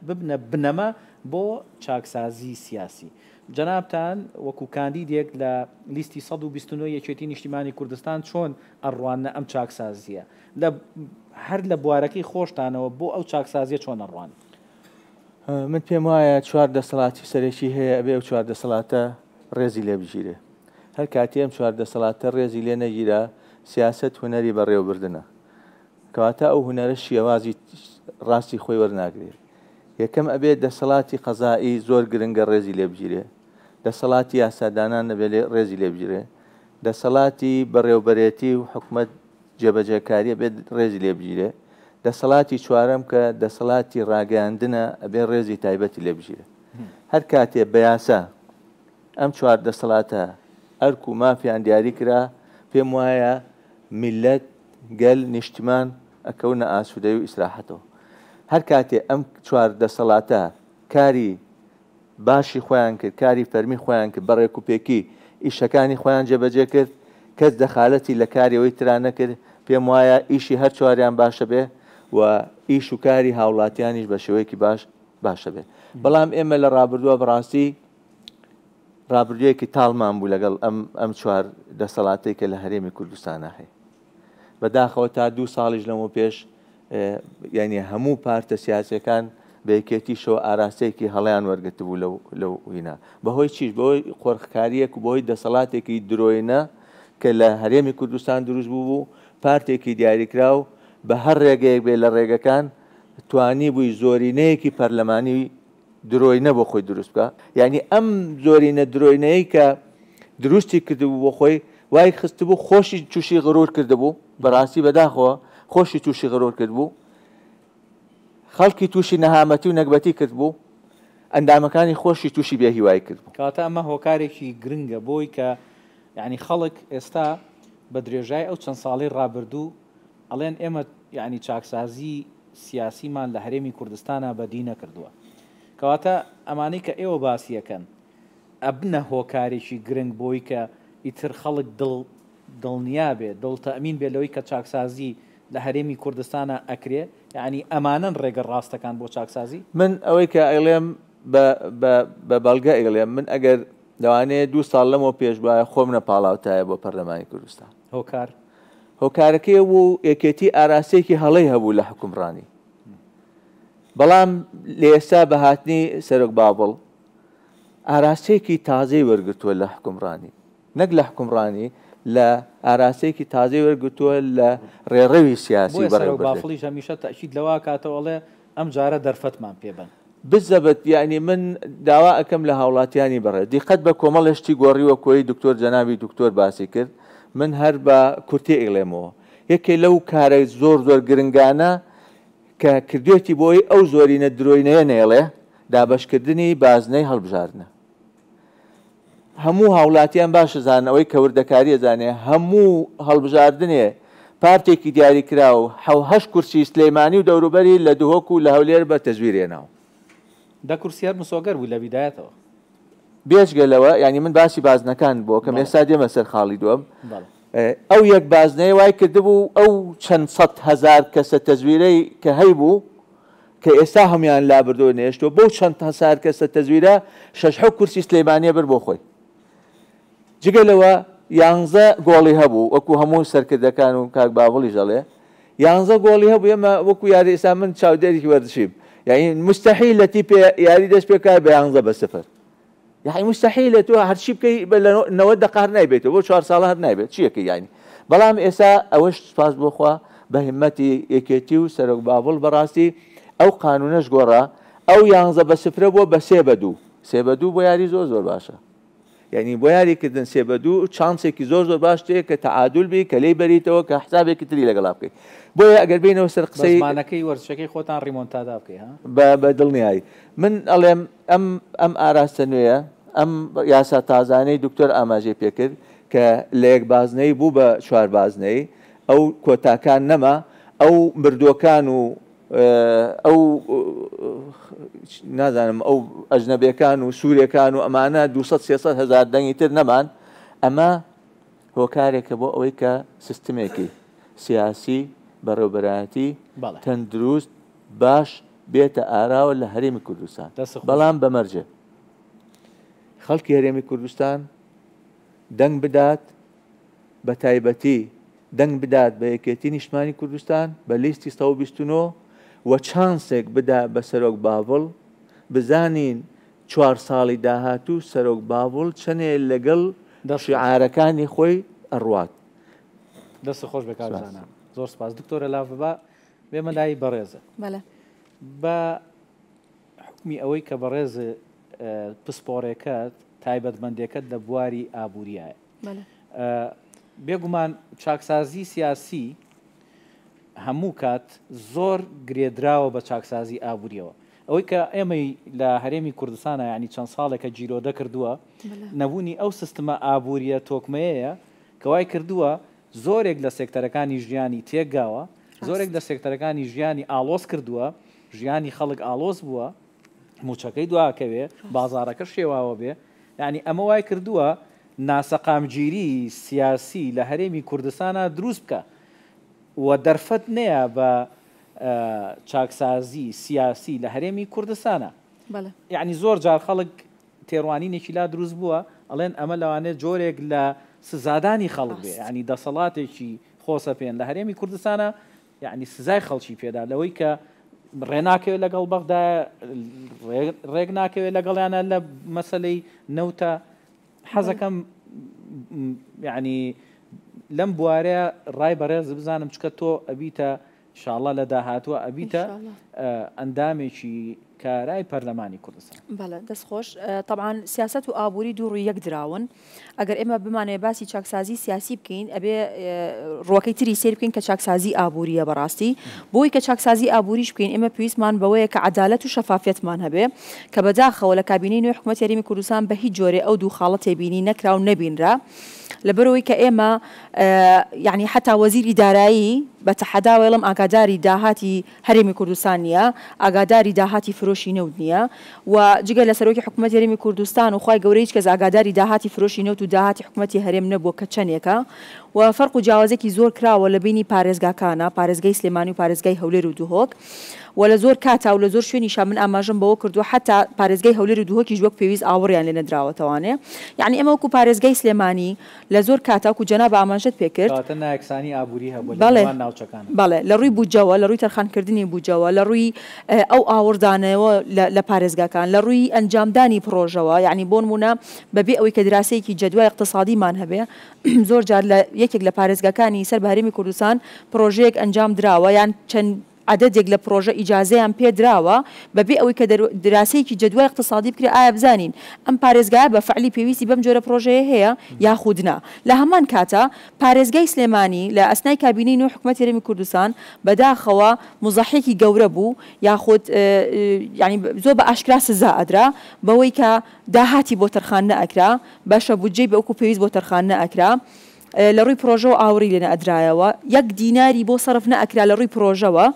ببنە بنەما بۆ چاکسازی سیاسی. جەنابتان وەکو کاندیدێک لە لیستی 129 یەکێتی نیشتیمانی کوردستان چۆن ئەڕواننە ئەم چاکسازیە؟ لە هەر لە بوارەکەی خۆشتانەوە بۆ ئەو چاکسازیە چۆن ئەڕوانن؟ من پێم وایە چوار دەسەڵاتی سەرەکی هەیە ئەبێ ئەو چوار دەسەڵاتە ڕێزی لێ بگیرێ. هەر کاتێ ئەم چوار دەسەڵاتە ڕێزی لێ نەگیرا سیاسەت هونەری بەڕێوەبردنە. کەواتە ئەو هونەرە شێوازی ڕاستی خۆی وەرناگرێ. یەکەم ئەبێ دەسەڵاتی قەزائی زۆر گرنگە ڕێزی لێ بگیرێ. دەسەڵاتی یاسادانان ئەبێ ڕێزی لێ بگیرێ. دەسەڵاتی بەڕێوبەرێتی و حکومەت جێبەجێکاری ئەبێت ڕێزی لێ بگیرێ، دەسەڵاتی چوارەم کە دەسەڵاتی ڕاگەیاندنە ئەبێ ڕێزی تایبەتی لێ بگیرێ. هەر کاتێ بە یاسا ئەم چوار دەسەڵاتە ئەرک و مافیان دیاری کرا، پێم وایە میللەت گەل، نیشتمان ئەکەونە ئاسوودەی و ئیسراحەتەوە. هەر کاتێ ئەم چوار دەسەڵاتە کاری باشی خۆیان کرد، کاری فەرمی خۆیان کرد، بە ڕێکوپێکی ئیشەکانی خۆیان جێبەجێ کرد، کەس دەخالەتی لە کاری ئەوی ترا نەکرد، پێم وایە ئیشی هەر چواریان باشە بێ و ئیش و کاری هاوڵاتیانیش بە شێوەیەکی باش باشە بێ. بەڵام ئێمە لە ڕابردووە بەڕاستی ڕابردوویەکی تاڵمان بوو لەگەڵ ئەم ئەم چوار دەسەڵاتەی کە لە هەرێمی کوردستانا هەیە. بەداخەوە تا دوو ساڵیش لەمەو پێش یعنی هەموو پارتە سیاسیەکان بە یەکێتیشەوە ئاراستەیەکی هەڵەیان وەرگرتبوو لەو لەو هینا بەهۆی چیش بەهۆی قۆرخکاریەک و بەهۆی دەسەڵاتێکی درۆینە کە لە هەرێمی کوردستان دروست بوو بوو پارتێکی دیاریکراو بە هەر ڕێگەیەک بێ لە ڕێگەکان توانی بووی زۆرینەیەکی پەرلەمانی درۆینە بۆ خۆی دروست بکا یانی ئەم زۆرینە درۆینەی کە دروستی کردبوو بۆ خۆی وای خستبوو خۆشی تووشی غرور کردبوو بەڕاستی بەداخەوە خۆشی تووشی غرور کردبوو خەڵکی تووشی نەهامەتی و نەگبەتی کردبوو ئەندامەکانی خۆشی تووشی بێهیوایی کردبوو. کەواتە ئەمە هۆکارێکی گرنگە بۆی کە یانی خەڵک ئێستا بە درێژای ئەو چەند ساڵەی ڕابردوو ئەڵێن ئێمە یانی چاکسازی سیاسیمان لە هەرێمی کوردستانا بەدی نەکردووە. کەواتە ئەمانەی کە ئێوە باسی ئەکەن ئەبنە هۆکارێکی گرنگ بۆی کە ئیتر خەڵک دڵ دڵنیا بێ، دڵ تەئمین بێ لەوەی کە چاکسازی لە هەرێمی کوردستانا ئەکرێ، یانی ئەمانەن ڕێگە ڕاستەکان بۆ چاکسازی؟ من ئەوەی کە ئەیڵێم بە بە بە بەڵگە ئەیڵێم، من ئەگەر لەوانەیە دوو ساڵ لەمەو پێش بوایە خۆم نەپاڵاوتایە بۆ پەرلەمانی کوردستان. هۆکار؟ هۆکارەکەی ئەو بوو یەکێتی ئاراستەیەکی هەڵەی هەبوو لە حوکمڕانی، بەڵام لە ئێستا بە هاتنی سەرۆک باڤڵ ئاراستەیەکی تازەی وەرگرتووە لە حوکمڕانی، نەک لە حوکمڕانی، لە ئاراستەیەکی تازەی وەرگرتووە لە ڕێڕەوی سیاسی بۆیە سەرۆک بەڕێوەبردن. بافڵیش هەمیشە تەئکید لەوە ئەکاتەوە ئەڵێ ئەم جارە دەرفەتمان پێ بەن. بزەبت یەعنی من داوا ئەکەم لە هاوڵاتیانی بەڕێز دیقەت بە کۆمەڵێ شتی گۆڕیوە کۆی دکتۆر جەنابی دکتۆر باسی کرد من هەر بە کورتی ئەیڵێمەوە یەکێ لەو کارە زۆر زۆر گرنگانە کە کردوێتی بۆی ئەو زۆرینە درۆینەیە نەیڵێ دابەشکردنی بازنەی هەڵبژاردنە. هەموو هاوڵاتیان باش ئەزانن ئەوەی کە وردەکاری ئەزانێ هەموو هەڵبژاردنێ پارتێکی دیاریکراو حەو هەشت کورسی سلێمانی و دەوروبەری لە دهۆک و لە هەولێر بە تەزویر هێناوە. دە کورسی هەر مسۆگەر بوو لە بیدایەتەوە. بێجگە لەوە یانی من باسی بازنەکان بۆ کەم ئێستا دێمە سەر خاڵی دووەم ئەو یەک بازنەیە وای کردبوو ئەو چەند 100 هەزار کەسە تەزویرەی کە هەیبوو کە ئێستا هەموویان لابردووە نەهێشتووە بەو چەند هەسار کەسە تەزویرە شەش حەوت کورسی سلەیمانیە برد بۆ خۆی جگە لەوە یانزە گۆڵی هەبوو وەکو هەموو سەرکردەکان و کاک باڤڵیش ئەڵێ یانزە گۆڵی هەبوو ئێمە وەکو یاری ئێستا من چاودێرێکی وەرزشیم یعنی مستحیل لە تیپێ یاری دەست پێ بکات بە یانزە بە سفر یەعنی موستەحیلە تۆ هەرچی بکەی بە لە 90 دەقە هەر نایبەیتەوە بۆ چوار ساڵە هەر نایبێت چیەکەی یعنی بەڵام ئێستا ئەوەش سوپاس بۆ خوا بە هیمەتی یەکێتی و سەرۆک باڤڵ بەڕاستی ئەو قانونەش گۆڕا ئەو یانزە بە سفرە بووە بە سێ بە دوو سێ بە دوو بۆ یاری زۆر زۆر باشە یعنی بۆ یاری کردن سێ بە دوو چانسێکی زۆر زۆر باش تێ کە تەعادول بی کە لێی بەریتەوە کە حسابێکی تری لەگەڵا بکەی بۆیە ئەگەر بینەوە سەر بە قسەی زمانەکەی وەرزشەکەی خۆتان ڕیمۆنتادا بکەی ها؟ بە بە دڵنیایی من ئەڵێم ئەم ئەم ئاراستە نوێیە، ئەم یاسا تازانەی دکتۆر ئاماژەی پێکرد کە لە یەک بازنەیی بوو بە چوار بازنەیی، ئەو کۆتاکان نەما، ئەو مردووەکان و ئەو نازانم ئەو ئەجنەبیەکان و سوورێکان و ئەمانە 200 300 هەزار دەنگی تر نەمان، ئەمە هۆکارێکە بۆ ئەوەی کە سیستمێکی سیاسی بەڕێوبەرایەتی تەندروست باش بێتە ئاراوە لە هەرێمی کوردستان بەڵام بە مەرجێ خەڵکی هەرێمی کوردستان دەنگ بدات بە تایبەتی دەنگ بدات بە یەکێتی نیشتمانی کوردستان بە لیستی 129 و چانسێک بدا بە سەرۆک باڤڵ بزانین چوار ساڵی داهاتوو سەرۆک باڤڵ چەنێ لەگەڵ شیعارەکانی خۆی ئەڕوات. دەست خۆش بێ کاک زانا زۆر سپاس دکتۆرە لاڤبا بێمە لای بەڕێزت. بەلێ. بە حوکمی ئەوەی کە بەڕێز پسپۆرێکەت، تایبەتمەندێکەت لە بواری ئابووریایە. بەلێ. بێگومان چاکسازی سیاسی هەموو کات زۆر گرێدراوە بە چاکسازی ئابووریەوە. ئەوەی کە ئێمەی لە هەرێمی کوردستانە یانی چەند ساڵێکە گیرۆدە کردووە، نەبوونی ئەو سیستمە ئابووریە تۆکمەیەیە کە وای کردووە زۆرێک لە سێکتەرەکانی ژیانی تێکگاوە، زۆرێک لە سێکتەرەکانی ژیانی ئاڵۆز کردووە، ژیانی خەڵک ئاڵۆز بووە، مووچەکەی دواکەوێ، بازاڕەکە شێواوە بێ، یانی ئەمە وای کردووە ناسەقامگیری سیاسی لە هەرێمی کوردستانا دروست بکا و دەرفەت نەیا بە چاکسازی سیاسی لە هەرێمی کوردستانا. یانی زۆر جار خەڵک تێڕوانینێکی لا دروست بووە ئەڵێن ئەمە لەوانەیە جۆرێک لە سزادانی خەڵک بێ یانی دەسەڵاتێکی خۆسەپێن لە هەرێمی کوردستانا یانی سزای خەڵکی پێدا لەوەی کە ڕێ ناکەوێت لەگەڵ بەغدا ڕێک ناکەوێت لەگەڵیانە لە مەسلەی نەوتە حەزەکەم یعنی لەم بوارەیە ڕای بەڕێز بزانم چکە تۆ ئەبیتە شاءاللە لە داهاتووە ئەبیتە ئەندامێکی کارای پەرلەمانی کوردستان. بەڵێ دەست خۆش تەبعەن سیاسەت و ئابووری دوو ڕووی یەک دراون ئەگەر ئێمە بمانەوێ باسی چاکسازی سیاسی بکەین ئەبێ ڕووەکەی تری سەیر بکەین کە چاکسازی ئابووریە بەڕاستی بۆی کە چاکسازی ئابووریش بکەین ئێمە پێویستمان بەوەیە کە عەدالەت و شەفافیەتمان هەبێ کە بەداخەوە لە کابینەی نوێی حکوومەتی هەرێمی کوردستان بە هیچ جۆرێ ئەو دوو خاڵە تێبینی نەکرا و نەبینرا لەبەرئەوەی کە ئێمە یانی حەتا وەزیری دارایی بە تەحەداوە ئەڵێم ئاگاداری داهاتی هەرێمی کوردستان نییە، ئاگاداری داهاتی فرۆشی نەوت نییە و جگە لە سەرۆکی حکومەتی هەرێمی کوردستان و خوای گەورە هیچ کەس ئاگاداری داهاتی فرۆشی نەوت و داهاتی حکومەتی هەرێم نەبووە کە چەنێکە و فەرق و جیاوازێکی زۆر کراوە لە بەینی پارێزگاکانا پارێزگای سلێمانی و پارێزگای هەولێر و دهۆک و لە زۆر کاتا و لە زۆر شوێنیشا من ئاماژەم بەوە کردووە حەتا پارێزگای هەولێر و دهۆکیش وەک پێویست ئاوڕیان لێ نەدراوەتەوانێ یەعنی ئێمە وەکو پارێزگای سلێمانی لە زۆر کاتا وەکو جەناب ئاماژەت پێ کرد. کەواتە نایەکسانی ئابووری هەبووە لە بەڵێ نێوان ناوچەکانە. بەڵێ لە ڕووی بودجەوە، لە ڕووی تەرخانکردنی بودجەوە، لە ڕووی ئەو ئاوڕدانەوە لە لە پارێزگاکان، لە ڕووی ئەنجامدانی پڕۆژەوە، یەعنی بۆ نموونە بە بێ ئەوەی کە دراسەیەکی جەدوای ئیقتسادیمان هەبێ زۆر جار لە یەکێک لە پارێزگاکانی سەر بە هەرێمی کوردستان پڕۆژەیەک ئەنجام دراوە یان چەند عەدەدێک لە پڕۆژە ئیجازەیان پێ دراوە بە بێ ئەوەی کە دراسەیەکی جەدوای ئیقتسادی بکرێ ئایا بزانین ئەم پارێزگایە بە فەعلی پێویستی بەم جۆرە پڕۆژەیە هەیە یاخود نا لە هەمان کاتا پارێزگای سلێمانی لە ئەسنای کابینەی نوێی حکومەتی هەرێمی کوردستان بەداخەوە موزەحێکی گەورە بوو یاخود یانی زۆر بە ئاشکرا سزا ئەدرا بەوەی کە داهاتی بۆ تەرخان نەئەکرا بەشە بودجەی وەکو پێویست بۆ تەرخان نەئەکرا لە ڕووی پرۆژەوە ئاوڕی لێ نەئەدرایەوە، یەک دیناری بۆ سەرف نەئەکرا لە ڕووی پرۆژەوە،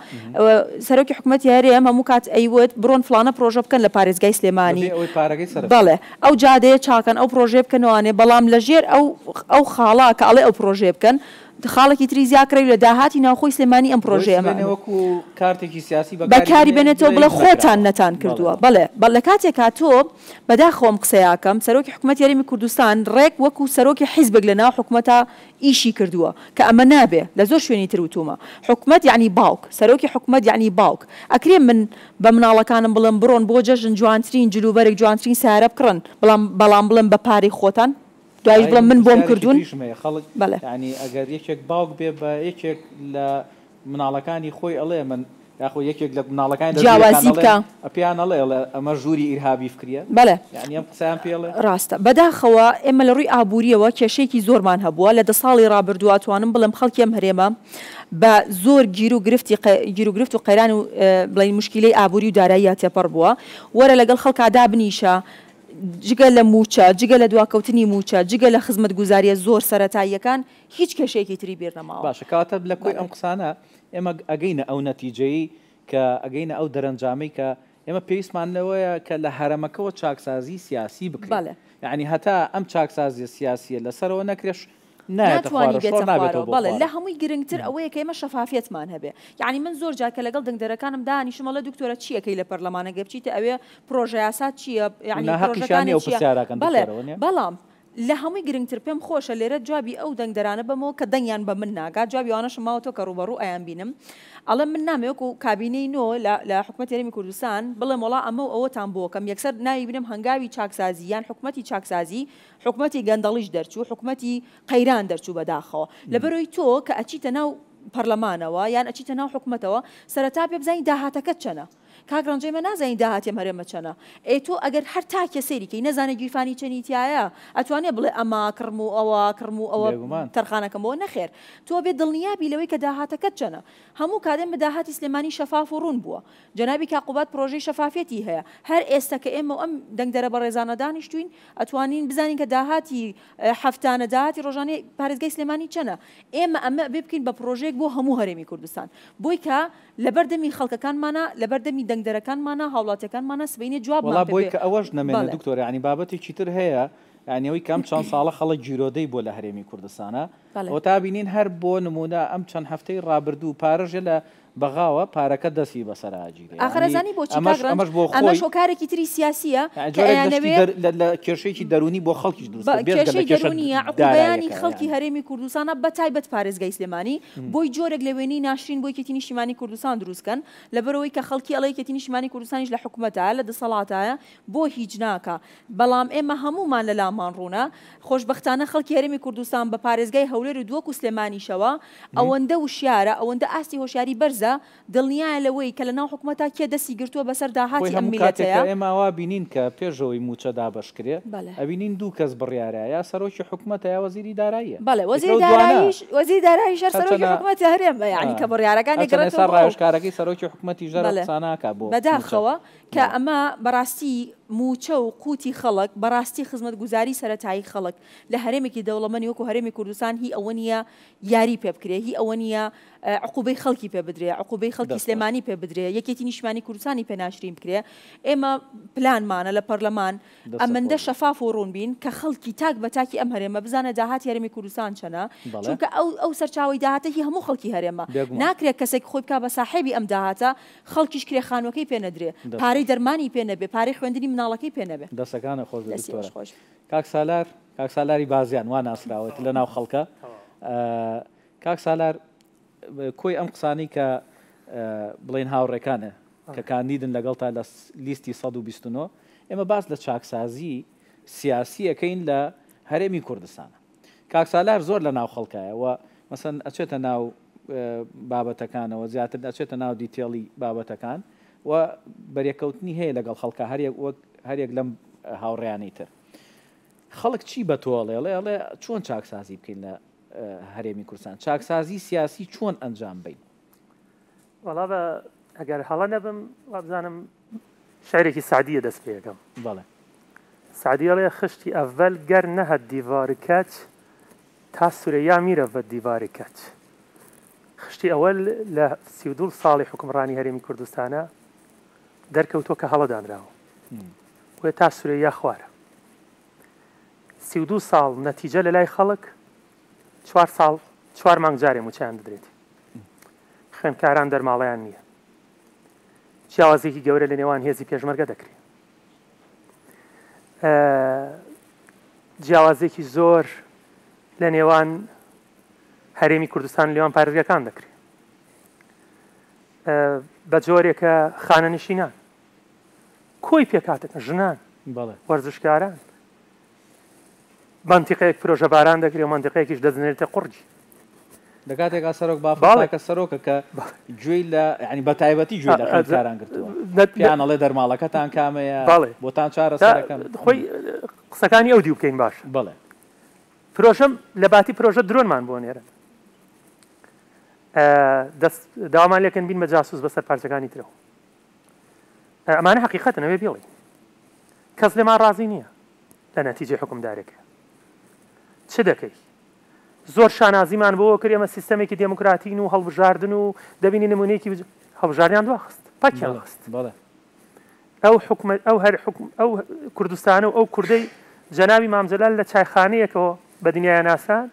سەرۆکی حکومەتی هەرێم هەموو کات ئەیوت بڕۆن فڵانە پرۆژە بکەن لە پارێزگای سلێمانی، بەبێ ئەوەی پارەکەی سەرف بەڵێ ئەو جادەیە چاکەن ئەو پرۆژەیە بکەنەوانێ، بەڵام لە ژێر ئەو ئەو خاڵە کە ئەڵێ ئەو پرۆژەیە بکەن خاڵێکی تری زیا کرا و لە داهاتی ناوخۆی سلێمانی ئەم بۆی پرۆژەیە سبەینێ وەکوو کارتێکی سیاسی بەکاری بەکاری بێنێ بێنێتەوە بڵێ بڵێ هیچ خۆتان نەکراوە. نەتان بەڵێ. کردووە بەڵێ لە کاتێکا تۆ بەداخەوە ئەم قسەیە ئەکەم، سەرۆکی حکومەتی هەرێمی کوردستان ڕێک وەکو سەرۆکی حیزبێک لە ناو حکومەتا ئیشی کردووە، کە ئەمە نابێ، لە زۆر شوێنی تر وتوومە، حکومەت یەعنی باوک، سەرۆکی حکومەت یەعنی باوک، ئەکرێ من بە مناڵەکانم بڵێم بڕۆن بۆ جەژن جوانترین جلوبەرگ، جوانترین سەیارە بکڕن، بەڵام بەڵام بڵێم بە پارەی خۆتان؟ دواییش ئای بڵێم من من بۆم پرسیارێکی کردوون؟ تریشم هەیە، خەڵک بەڵێ. یەعنی ئەگەر یەکێک باوک بێ بە یەکێک لە مناڵەکانی خۆی ئەڵێ من یاخۆ یەکێک لە مناڵەکانی لە ژوورێکان جیاوازی ئەڵێن بکە. پێیان ئەڵێ ئەڵێ ئەمە ژووری ئیرهابی فکریە بەڵێ. یانی ئەم قسەیان پێ ئەڵێ؟ ڕاستە. بەداخەوە ئێمە لە ڕووی ئابوورییەوە کێشەیەکی زۆرمان هەبووە لە دە ساڵی ڕابردووە ئەتوانم بڵێم خەڵکی ئەم هەرێمە بە زۆر گیرو گرفتی گیروگرفت و قەیران و بڵێین موشکیلەی ئابووری و داراییا تێپەڕ بووە. وەرە لەگەڵ خەڵکا دابنیشە جگە لە مووچە، جگە لە دواکەوتنی مووچە، جگە لە خزمەتگوزارییە زۆر سەرەتاییەکان هیچ کێشەیەکی تری بیر نەماوە. باشە کەواتە لە کۆی بەڵێ. ئەم قسانە ئێمە ئەگەینە ئەو نەتیجەیەی کە ئەگەینە ئەو دەرەنجامەی کە ئێمە پێویستمان لەوەیە کە لە هەرەمەکەوە چاکسازیی سیاسی بکرێ. بەڵێ. یەعنی هەتا ئەم چاکسازییە سیاسییە لە سەرەوە نەکرێ نایەتە ناتوانی خوارەوە، شۆڕ بێتە نابێتەوە خوارەوە. بۆ بەڵێ. لە خوارەوە. هەمووی گرنگتر ئەوەیە کە ئێمە شەفافیەتمان هەبێ. یەعنی من زۆر جار کە لەگەڵ دەنگدەرەکانم دانیشم ئەڵێ دکتۆرە چی ئەکەی لە پەرلەمان ئەگەر بچیتە ئەوێ پرۆژەیاسات چییە و یەعنی ناهەقیشیان نییە پرۆژەکانت ئەو چییە؟ پرسیارە ئەکەن بەڵێ. دکتۆرە وەنیە؟ بەڵام لە هەمووی گرنگتر پێم خۆشە لێرە جوابی ئەو دەنگدەرانە بەمەوە کە دەنگیان بە من ناگات، جوابی ئەوانەشم ماوەتەوە کە ڕووبەڕوو ئەیانبینم. ئەڵێم من نامەوێ وەکو کابینەی نۆ لە لە حکومەتی هەرێمی کوردستان بڵێم وەڵا ئەمە و ئەوەتان بۆ کەم، یەکسەر ناوی بنێم هەنگاوی چاکسازی یان حکومەتی چاکسازی، حکومەتی گەندەڵیش دەرچوو، حکومەتی قەیران دەرچوو بەداخەوە. لەبەرئەوەی تۆ کە ئەچیتە ناو پەرلەمانەوە یان ئەچیتە ناو حکومەتەوە سەرەتا بێ بزانی داهاتەکەت چەنە. کاک ڕەنج ئێمە نازانین داهاتی ئەم هەرێمە چەنە. ئێ تۆ ئەگەر هەر تاکێ سەیری کەی نەزانێ گیرفانی چەنی تیایە ئەتوانێ بڵێ ئەمە ئەکڕم و ئەوە ئەکڕم و ئەوە بێگومان. تەرخانەکەم بۆ؟ نەخێر تۆ ئەبێ دڵنیا بی لەوەی کە داهاتەکەت چەنە. هەموو کات ئێمە داهاتی سلێمانی شەفاف و ڕوون بووە. جەنابی کاک قوباد پرۆژەی شەفافیەتی هەیە. هەر ئێستا کە ئێمە و ئەم دەنگدەرە بەڕێزانە دانیشتووین ئەتوانین بزانین کە داهاتی هەفتانە، داهاتی ڕۆژانەی پارێزگای سلێمانی چەنە. ئێمە ئەمە ئەبێ بکەین بە پرۆژەیەک بۆ هەموو هەرێمی کوردستان. بۆی کە لەبەر دەمی خەڵکەکانمانا، لەبەر دەمی دەنگدەرەکانمانا، هاوڵاتیەکانمانا سبەینێ جوابمان وەڵا پێ بۆی بێ. کە ئەوەش نەمێنێ بەڵێ. دکتۆر یانی بابەتێکی تر هەیە یانی ئەوەی کە ئەم چەند ساڵە خەڵک گیرۆدەی بووە لە هەرێمی کوردستانا بەڵێ. ئەوەتا بینین هەر بۆ نموونە ئەم چەند هەفتەی ڕابردوو پارەش لە بەغاوە پارەکە دەستی بەسەرا ئەگیرێ ئاخر یانی ئەزانی بۆچی ئەمەش کاک ڕەنج ئەمەش بۆ ئەمەش خۆی هۆکارێکی تری سیاسیە یانی کە جۆرێک لە شتی ئەیانەوێ دەر لە لە کێشەیەکی دەروونی بۆ خەڵکیش دروست بە کرد بێجگە لە کێشەی کێشە دەروونیە عقوبەیانی دارایەکە خەڵکی یانی. هەرێمی کوردستانە بە تایبەت پارێزگای سلێمانی بۆی جۆرێک لە وێنەی ناشرین بۆ یەکێتی نیشتیمانی کوردستان دروست کەن لەبەرئەوەی کە خەڵکی ئەڵێ یەکێتی نیشتیمانی کوردستانیش لە حکومەتایە لە دەسەڵاتایە بۆ هیچ ناکا بەڵام ئێمە هەموومان لەلامان ڕوونە خۆشبەختانە خەڵکی هەرێمی کوردستان بە پارێزگای هەولێر و دهۆک و سلێمانیشەوە ئەوەندە وشیارە ئەوەندە ئاستی هۆشیاری بەرزە دڵنیایە لەوەی کە لەناو حکومەتا کێ دەستی گرتووە بەسەر خۆی داهاتی ئەم هەموو کاتێک کە میللەتەیە. ئێمە وا بینین کە پێش ئەوەی مووچە دابەش کرێ بەلێ. ئەبینین دوو کەس بڕیارە یا سەرۆکی حکومەتە یا وەزیری داراییە. بەڵێ ئیتر وەزیری ئەو دوانە داراییش وەزیری داراییش هەر سەرۆکی هەرچەنە حکومەتی هەرێمە یەعنی کە بڕیارەکانی هەرچەنە گەڕێتەوە ئێستا بۆ ئەو. ڕاوێژکارەکەی سەرۆکی حکومەتیش دەرە بەڵێ قسە ناکا بۆ مووچە. بەداخەوە کە بەڵێ. ئەمە بەڕاستی مووچە و قوتی خەڵک بەڕاستی خزمەتگوزاری سەرەتایی خەڵک لە هەرێمێکی دەوڵەمەنی وەکو هەرێمی کوردستان هی ئەوە نییە یاری پێ بکرێ هی ئەوە نییە عقوبەی خەڵکی پێ بدرێ عقوبەی خەڵکی دەست خۆش. سلێمانی پێ بدرێ یەکێتی نیشتمانی کوردستانی پێ ناشرین بکرێ ئێمە پلانمانە لە پەرلەمان دەستت ئەمەندە خۆش بێ. شەفاف و ڕوون بین کە خەڵکی تاک بە تاکی ئەم هەرێمە بزانێ داهاتی هەرێمی کوردستان چەنە بەڵێ. چونکە ئەو ئەو سەرچاوەی داهاتە هی هەموو خەڵکی هەرێمە بێگومان. ناکرێ کەسێک خۆی بکا بە ساحێبی ئەم داهاتە خەڵکیش کرێ خانووەکەی پێ نەدرێ دەست پارەی خۆش. دەرمانی پێ نەبێ پارەی خوێندنی مناڵەکەی پێ نەبێ. دەستەکانت خۆش بێ دەستی دکتۆرە. ئێوەش خۆش بێ. کاک سالار کاک سالاری بازیان وا ناسراوە لە ناو خەڵکە کاک سالار کۆی ئەم قسانەی کە بڵێن هاوڕێکانە کە کاندیدن لەگەڵتا لە لیستی 129 ئێمە باس لە چاکسازی سیاسیەکەین لە هەرێمی کوردستانە کاک سالار زۆر لە ناو خەڵکایە و مەسەن ئەچێتە ناو بابەتەکانەوە زیاتر ئەچێتە ناو detail ی بابەتەکان و بەرێکەوتنی هەیە لەگەڵ خەڵکە هەریەک وەک هەریەک لەم هاوڕیانەی تر خەڵک چی بە تۆ ئەڵێ ئەڵێ ئەڵێ چۆن چاکسازی بکەین لە هەرێمی کوردستان چاکسازی سیاسی چۆن ئەنجام بین؟ وەڵا بە ئەگەر هەڵە نەبم وابزانم شعرێکی سعدیە دەست پێ ئەکەم. بەڵێ. سعدی ئەڵێ خشتی ئەڤەل گەر نەهەت دیڤار کەچ تا سورەیا میرەڤەت دیڤار کەچ. خشتی ئەوەل لە 32 ساڵی حوکمڕانی هەرێمی کوردستانە دەرکەوتووە کە هەڵە دانراوە. بۆیە تا سورەیا خوارە. 32 ساڵ نەتیجە لە لای خەڵک چوار ساڵ چوار مانگ جارێ مووچەیان بدرێت. خوێندکاران دەرماڵەیان نییە. جیاوازیەکی گەورە لە نێوان هێزی پێشمەرگە دەکرێت. جیاوازیەکی زۆر لە نێوان هەرێمی کوردستان لێوان پارێزگەکان دەکرێت. بە جۆرێکە خانەنشینان کۆی پێکاتەکە ژنان وەرزشکاران مەنتیقەیەک پرۆژە باران دەکرێت و مەنتیقەیەکیش دەزنێتە قوڕگی. لە کاتێکا سەرۆک بافڵ تاکە سەرۆکە کە گوێی لە یانی بە تایبەتی گوێی لە خوێندکاران گرتووە. پێیان ئەڵێ دەرماڵەکەتان کامەیە، بۆتان چارەسەرەکەم. خۆی قسەکانی ئەو دیو بکەین باشە. بەڵێ. پرۆژەم لە باتی پرۆژە درۆنمان بۆ نێرن. دەست داوامان لێکەن بین بە جاسوس بەسەر پارچەکانی ترەوە. ئەمانە حەقیقەتن ئەوێ بیڵێین. کەس لێمان ڕازی نییە لە نەتیجەی حوکمدارێکە. چ دەکەی؟ زۆر شانازیمان بۆ کرد ئێمە سیستەمێکی دێموکراتین و هەڵبژاردن و دەبینی نمونەیەکی هەڵبژاردنیان دواخست، پەکیان خست. ئەو حکومە ئەو هەر حکوم ئەو کوردستانە و ئەو کوردەی جەنابی مام جەلال لە چایخانەیەکەوە بە دنیای ناسان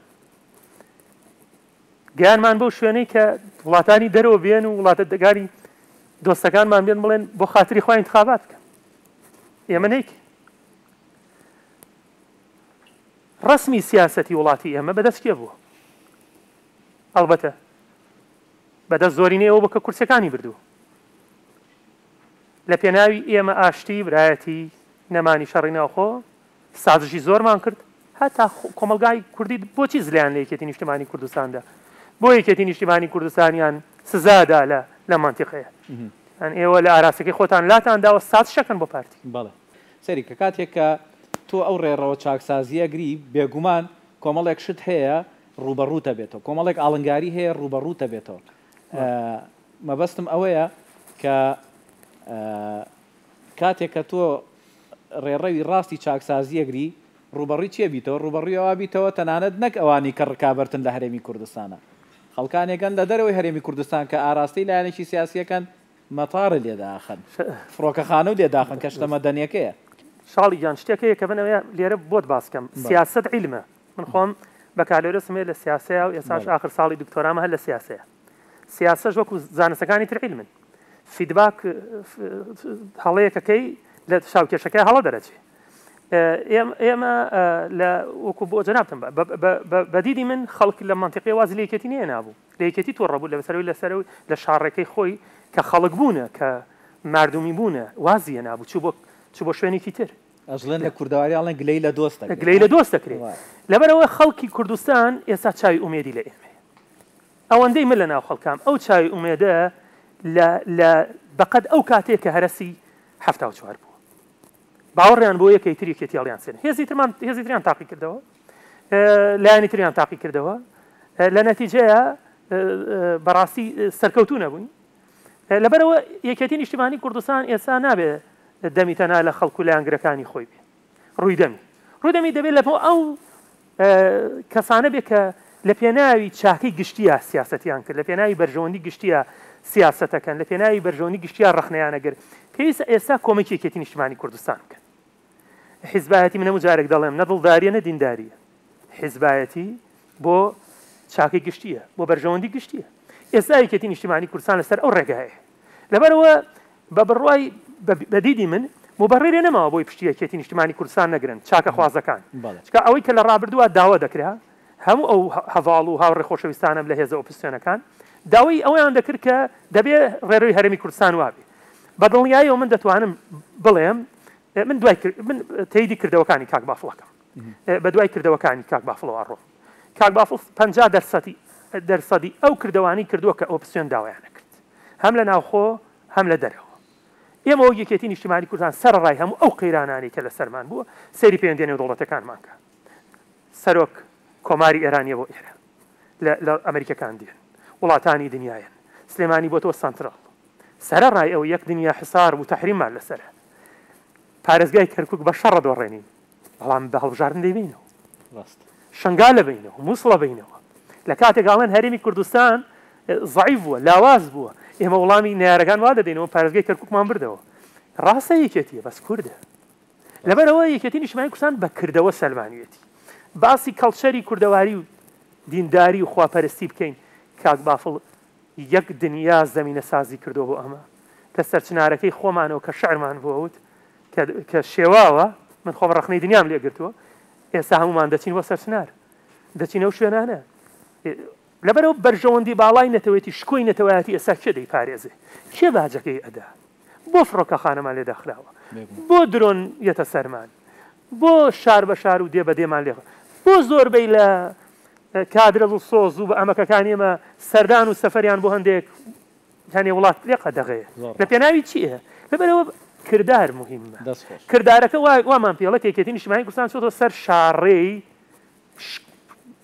گەیانمان بەو شوێنەی کە وڵاتانی دەرەوە بێن و وڵاتەکانی دۆستەکانمان بێن بڵێن بۆ خاتری خوا ئینتخابات بکەن. ئێمە نەیکەین. ڕەسمی سیاسەتی وڵاتی ئێمە بەدەست کێ بووە؟ ئەڵبەتە بەدەست زۆرینەی ئەوە بووە کە کورسیەکانی بردووە. لە پێناوی ئێمە ئاشتی، برایەتی، نەمانی شەڕی ناوخۆ، سازشی زۆرمان کرد، هەتا کۆمەڵگای کوردی بۆچی زلیان لە یەکێتی نیشتمانی کوردستاندا؟ بۆ یەکێتی نیشتیمانی کوردستانیان سزادا لە لە مەنتیقەیە. یان ئێوە لە ئاراستەکەی خۆتان لاتان داوە سازش ئەکەن بۆ پارتی. بەڵێ. سەیری کە کاتێک کە تۆ ئەو ڕێڕەوە چاکسازییە گری، بێگومان کۆمەڵێک شت هەیە ڕووبەڕووت ئەبێتەوە، کۆمەڵێک ئاڵنگاری هەیە ڕووبەڕووت ئەبێتەوە. مەبەستم ئەوەیە کە کاتێک کە تۆ ڕێڕەوی ڕاستی چاکسازی ئەگری، ڕووبەڕووی چی ئەبیتەوە؟ ڕووبەڕووی ئەوە ئەبیتەوە تەنانەت نەک ئەوانەی کە ڕکابەرتن لە هەرێمی کوردستانا، خەڵکانێک هەن لە دەرەوەی هەرێمی کوردستان کە ئاراستەی لایەنێکی سیاسی ئەکەن، مەتاڕ لێ داخەن، فڕۆکەخانەو لێ داخەن کە شتە مەدەنیەکەیە. شاڵی گیان شتێک هەیە کە من ئەوێ لێرە بۆت باس کەم، سیاسەت عیلمە، من خۆم بەکالۆرێسم هەیە لە سیاسەیا و ئێستاش ئاخر ساڵی دکتۆرامە هەر لە سیاسەیە. سیاسەش وەکو زانستەکانی تر عیلمن. feedback هەڵەیەکەکەی لە شاوکێشەکەی هەڵە دەرەچێ. ئێمە لە وەکو بۆ جەنابتم بە دیدی من خەڵک لە مەنتیقی وازی لە یەکێتی نەهێنابوو لە یەکێتی توڕە بوو لەسەرەوەی لەسەرەوەی لە شاڕێکەی خۆی کە خەڵک بوونە کە مردومی بوونە وازی هێنابوو چوو بۆ چوو بۆ شوێنێکی تر. ئەژڵێن لە کوردەواری ئەڵێن گلەی لە دۆست دەکرێ. گلەی لە دۆست دەکرێ. لەبەرئەوە خەڵکی کوردستان ئێستا چاوی ئومێدی لە ئێمەیە. ئەوەندەی من لە ناو خەڵکام ئەو چاوی ئومێدە لە لە بەقەد ئەو کاتەیە کە هەرەسی 74 بووە. باوەڕیان بۆ یەکەی تر یەکێتی هەڵیان سێن. هێزی ترمان هێزی تریان تاقی کردەوە. لایەنی تریان تاقی کردەوە. لە نەتیجەیە بەڕاستی سەرکەوتوو نەبووین. لەبەرئەوە یەکێتی نیشتیمانی کوردستان ئێستا نابێ دەمی تەنها لە خەڵک و لایەنگرەکانی خۆی بێ. ڕووی دەمی ڕووی دەمی دەبێت لە ئەو کەسانە بێ کە لە پێناوی چاکەی گشتیە سیاسەتیان کرد، لە پێناوی بەرژەوەندی گشتیە سیاسەتەکەن، لە پێناوی بەرژەوەندی گشتیە ڕەخنەیانە گر. پێویستە ئێستا کۆمەکی یەکێتی نیشتیمانی کوردستان بکەن. حیزبایەتی من هەموو جارێک دەڵێم نە دڵداریە نە دینداریە. حیزبایەتی بۆ چاکەی گشتیە، بۆ بەرژەوەندی گشتیە. ئێستا یەکێتی نیشتیمانی کوردستان لەسەر ئەو ڕێگایە. لەبەرئەوە بە بڕوای بە دیدی من موبەڕیرێ نەماوە بۆی پشتی یەکێتی نیشتمانی کوردستان نەگرن چاکەخوازەکان چونکە ئەوەی کە لە ڕابردووە داوا دەکرا هەموو ئەو هەڤاڵ و هاوڕێ خۆشەویستانەم لە هێزە ئۆپزسیۆنەکان داوای ئەوەیان دەکرد کە دەبێ ڕێڕەوی هەرێمی کوردستان وابێ بە دڵنیاییەوە من دەتوانم بڵێم من دوای من تەیدی کردەوەکانی کاک بافڵەکەم بە دوای کردەوەکانی کاک بافڵەوە ئەڕۆم کاک بافڵ 50 دەرسەدی دەرسەدی ئەو کردەوانی کردووە کە ئۆپسیۆن داوایانە کرد هەم لە ناوخۆ هەم لە دەرەوە. ئێمە وەک یەکێتی نیشتیمانی کوردستان سەرەڕای هەموو ئەو قەیرانانەی کە لەسەرمان بووە، سەیری پەیوەندیە نێودەوڵەتیەکانمان کە. سەرۆک کۆماری ئێرانیە بۆ ئێرە. لە لە ئەمریکەکان دێن. وڵاتانی دنیایەن. سلێمانی بۆتەوە سەنترەڵ. سەرەڕای ئەوە یەک دنیا حسار و تەحریممان لەسەرە. پارێزگای کەرکوک بە شەڕ دۆڕێنین. بەڵام بە هەڵبژاردن دەیبەینەوە. ڕاستە. شەنگال ئەبەینەوە، موسڵ ئەبەینەوە. لە کاتێک ئەڵێن هەرێمی کوردستان زەعیف بووە، لاواز بووە، ئێمە وڵامی نەیارەکان وا دەدەینەوە پارێزگای کەرکوکمان بردەوە. ڕاستە یەکێتیە بەس کوردە. لەبەرئەوە یەکێتی نیشتمانی کوردستان بە کردەوە سەلمانویەتی. باسی کەڵچەری کوردەواری و دینداری و خواپەرستی بکەین، کاک بافڵ یەک دنیا زەمینەسازی کردووە بۆ ئەمە. لە سەرچنارەکەی خۆمانەوە کە شعرمان بۆ وت، کە کە شێواوە، من خۆم ڕەخنەی دنیام لێ گرتووە، ئێستا هەموومان دەچین بۆ سەرچنار، دەچین ئەو شوێنانە. لەبەرئەوە بەرژەوەندی باڵای نەتەوەیەتی، شکۆی نەتەوایەتی ئێستا کێ دەیپارێزێ؟ کێ باجەکەی ئەدا؟ بۆ فڕۆکەخانەمان لێ داخراوە؟ بۆ درۆن یەتە سەرمان؟ بۆ شار بە شار و دێ بە دێمان لێ بۆ زۆربەی لە کادرە دڵسۆز و بە ئەمەکەکانی ئێمە سەردان و سەفەریان بۆ هەندێک هەنێ وڵات لێ قەدەغەیە لە پێناوی چییە؟ لەبەرئەوە کردار موهیمە. کردارەکە وامان پێڵێ کە یەکێتی نیشتمانی کوردستان چۆتەوە سەر شاڕێی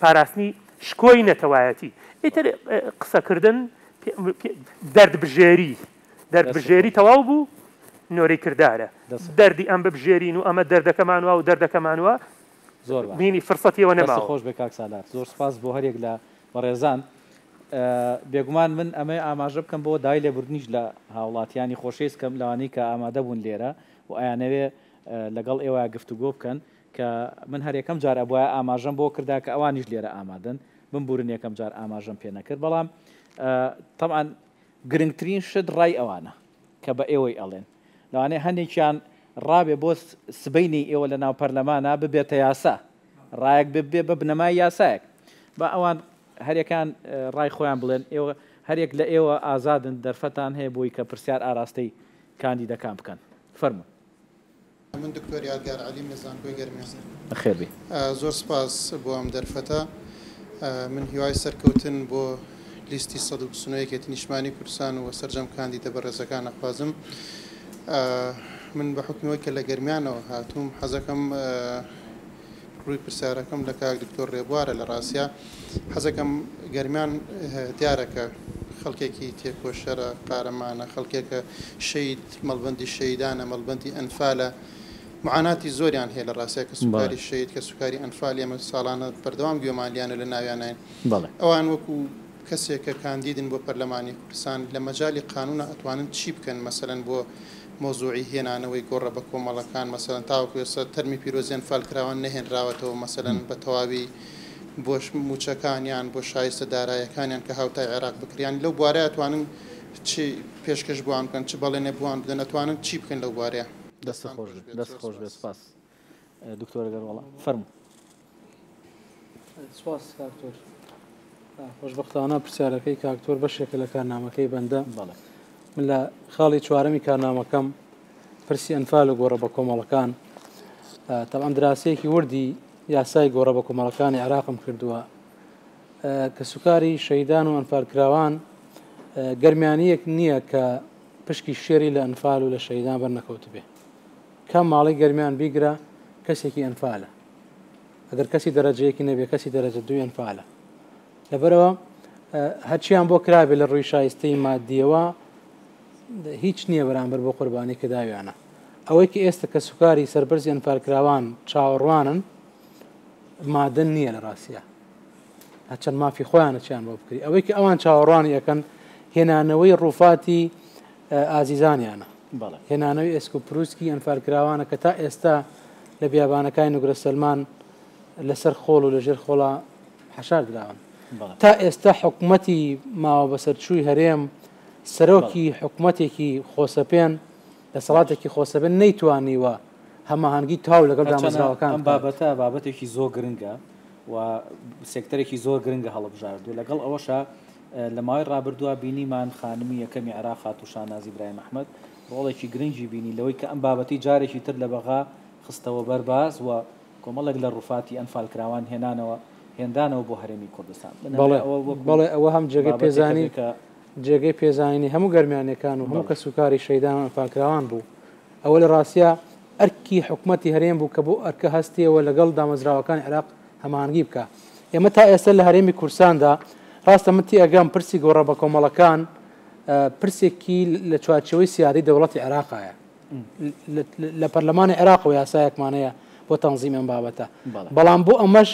پاراستنی شکۆی نەتەوایەتی. ئیتر قسەکردن دەردبژێری دەردبژێری تەواو بوو نۆرەی کردارە. دەردی ئەم ببژێرین و ئەمە دەردەکەمان وا و دەردەکەمان وا بینی فرسەتی ئەوە نەماوە. دەست خۆش بێ کاک سالار. زۆر سوپاس بۆ هەریەک لە بەڕێزان. بێگومان من ئەمەوێ ئاماژە بکەم بۆ داوای لێبوردنیش لە هاوڵاتیانی خۆشەویست کەم لەوانەی کە ئامادە بوون لێرە و ئەیانەوێ لەگەڵ ئێوە گفتوگۆ بکەن کە من هەر یەکەم جار ئەبوایە ئاماژەم بۆ کردا کە ئەوانیش لێرە ئامادەن بمبورن یەکەم جار ئاماژەم پێ نەکرد بەڵام تەبعەن گرنگترین شت ڕای ئەوانە کە بە ئێوەی ئەڵێن لەوانەیە هەندێکیان ڕابێ بۆ سبەینێی ئێوە لە ناو پەرلەمانا ببێتە یاسا ڕایەک ببێ بە بنەمای یاسایەک با ئەوان هەریەکان ڕای خۆیان بڵێن ئێوە هەریەک لە ئێوە ئازادن دەرفەتان هەیە بۆی کە پرسیار ئاراستەی کاندیدەکان بکەن فەرموون. من دکتۆر یادگار عەلیم لە زانکۆی گەرمیان. بەخێر بێی. زۆر سپاس بۆ ئەم دەرفەتە. من هیوای سەرکەوتن بۆ لیستی 129 یەکێتی نیشتمانی کوردستان و سەرجەم کاندیدە بەڕێزەکان ئەخوازم. من بە حوکمی کە لە گەرمیانەوە هاتووم حەزەکەم ڕووی پرسیارەکەم لە کاک دکتۆر ڕێبوارە. لە ڕاستیا حەزەکەم گەرمیان دیارە کە خەڵکێکی تێکۆشەرە، قارەمانە، خەڵکێکە شەید، مەڵبەندی شەیدانە، مەڵبەندی ئەنفالە، معاناتی زۆریان هەیە لە ڕاستیا کە سوکاری شەید، کە سوکاری ئەنفال، ئێمە ساڵانە بەردەوام گوێمان لیانە لە ناویانین. ئەوان وەکو کەسێک کە کاندیدن بۆ پەرلەمانی کوردستان لە مەجالی قانونا ئەتوانن چی بکەن مەسەلەن بۆ مەوزوعی هێنانەوەی گۆڕە بە کۆمەڵەکان مەسەلەن تاوەکو ئێستا تەرمی پیرۆزی ئەنفالکراوان نەهێنراوەتەوە مەسەلەن بە تەواوی بۆ موچەکانیان بۆ شایستە دارایەکانیان کە هاوتای عێراق بکریان لەو بوارە ئەتوانن چ پێشکەش بۆوان بکەن چ بەڵێنێ بۆوان بدەن ئەتوانن چی بکەن لەو بوارەیە؟ دەستت خۆش بێت. دەست خۆش بێت سپاس دکتۆر گەر وەڵام فەرموو. سپاس کاکتۆر. خۆشبەختانە پرسیارەکەی کاکتۆر بەشێکە لە کارنامەکەی بەندە. بەڵێ. من لە خاڵی چوارەمی کارنامەکەم پرسی ئەنفال و گۆڕە بە کۆمەڵەکان تەبعەن دراسەیەکی وردی یاسای گۆڕە بە کۆمەڵەکانی عێراقم کردووە. کەسوکاری شەهیدان و ئەنفالکراوان گەرمیانییەک نییە کە پشکی شێری لە ئەنفال و لە شەهیدان بەرنەکەوتبێ. کام ماڵی گەرمیان بیگرە کەسێکی ئەنفالە. ئەگەر کەسی دەرەجەیەکی نەبێ کەسی دەرەجە دووی ئەنفالە. لەبەرەوە هەرچیان بۆ کرابێ لە ڕووی شایستەی مادیەوە هیچ نییە بەرامبەر بۆ قوربانی کە داویانە. ئەوەی کە ئێستا کەسوکاری سەربەرزی ئەنفالکراوان چاوەڕوانن مادەن نییە لە ڕاستیا. هەرچەند مافی خۆیانە چیان بۆ بکری. ئەوەی کە ئەوان چاوەڕوانی ئەکەن هێنانەوەی ڕووفاتی ئازیزانیانە. هێنانەوەی ئێسک و پروسکی ئەنفالکراوانە کە تا ئێستا لە بیابانەکانی نوگرە سەلمان لەسەر خۆڵ و لەژێر خۆڵا حەشار دراون. تا ئێستا حکومەتی ماوە بەسەرچووی هەرێم سەرۆکی حکومەتێکی خۆسەپێن دەسەڵاتێکی خۆسەپێن نەیتوانیوە هەماهەنگی تەواو لەگەڵ دامەزراوەکان ئەم بکات. بابەتە بابەتێکی زۆر گرنگە و سێکتەرێکی زۆر گرنگە هەڵبژاردووە، لەگەڵ ئەوەشا لە ماوەی ڕابردووە بینیمان خانمی یەکەمی عێراق خاتوو شاناز ئیبراهیم ئەحمەد ڕۆڵێکی گرنگی بینی لەوەی کە ئەم بابەتەی جارێکی تر لە بەغا خستەوە بەر باس و کۆمەڵێک لە ڕوفاتی ئەنفالکراوان هێنانەوە هێنرانەوە بۆ هەرێمی کوردستان. من بەڵێ ئەمەوێ ئەوە وەکو بەڵێ ئەوە هەم جێگەی بابەتێکە پێزانی بێ کە جێگەی پێزانینی هەموو گەرمیانیەکان و هەموو بەڵێ. کەسوکاری شەهیدان و ئەنفالکراوان بوو. ئەوە لە ڕاستیا ئەرکی حکومەتی هەرێم بوو کە بۆ ئەرکە هەستێ و لەگەڵ دامەزراوەکانی عێراق هەماهەنگی بکا. ئێمە تا ئێستا لە هەرێمی کوردستاندا ڕاستە من تێئەگەم پرسی گۆڕە بەکۆمەڵەکان پرسێکی لە چوارچێوەی سیادەی دەوڵەتی عێراقایە. لە پەرلەمانی عێراقەوە یاسایەکمان هەیە بۆ تەنزیمی ئەم بابەتە. بەڵام بۆ ئەمەش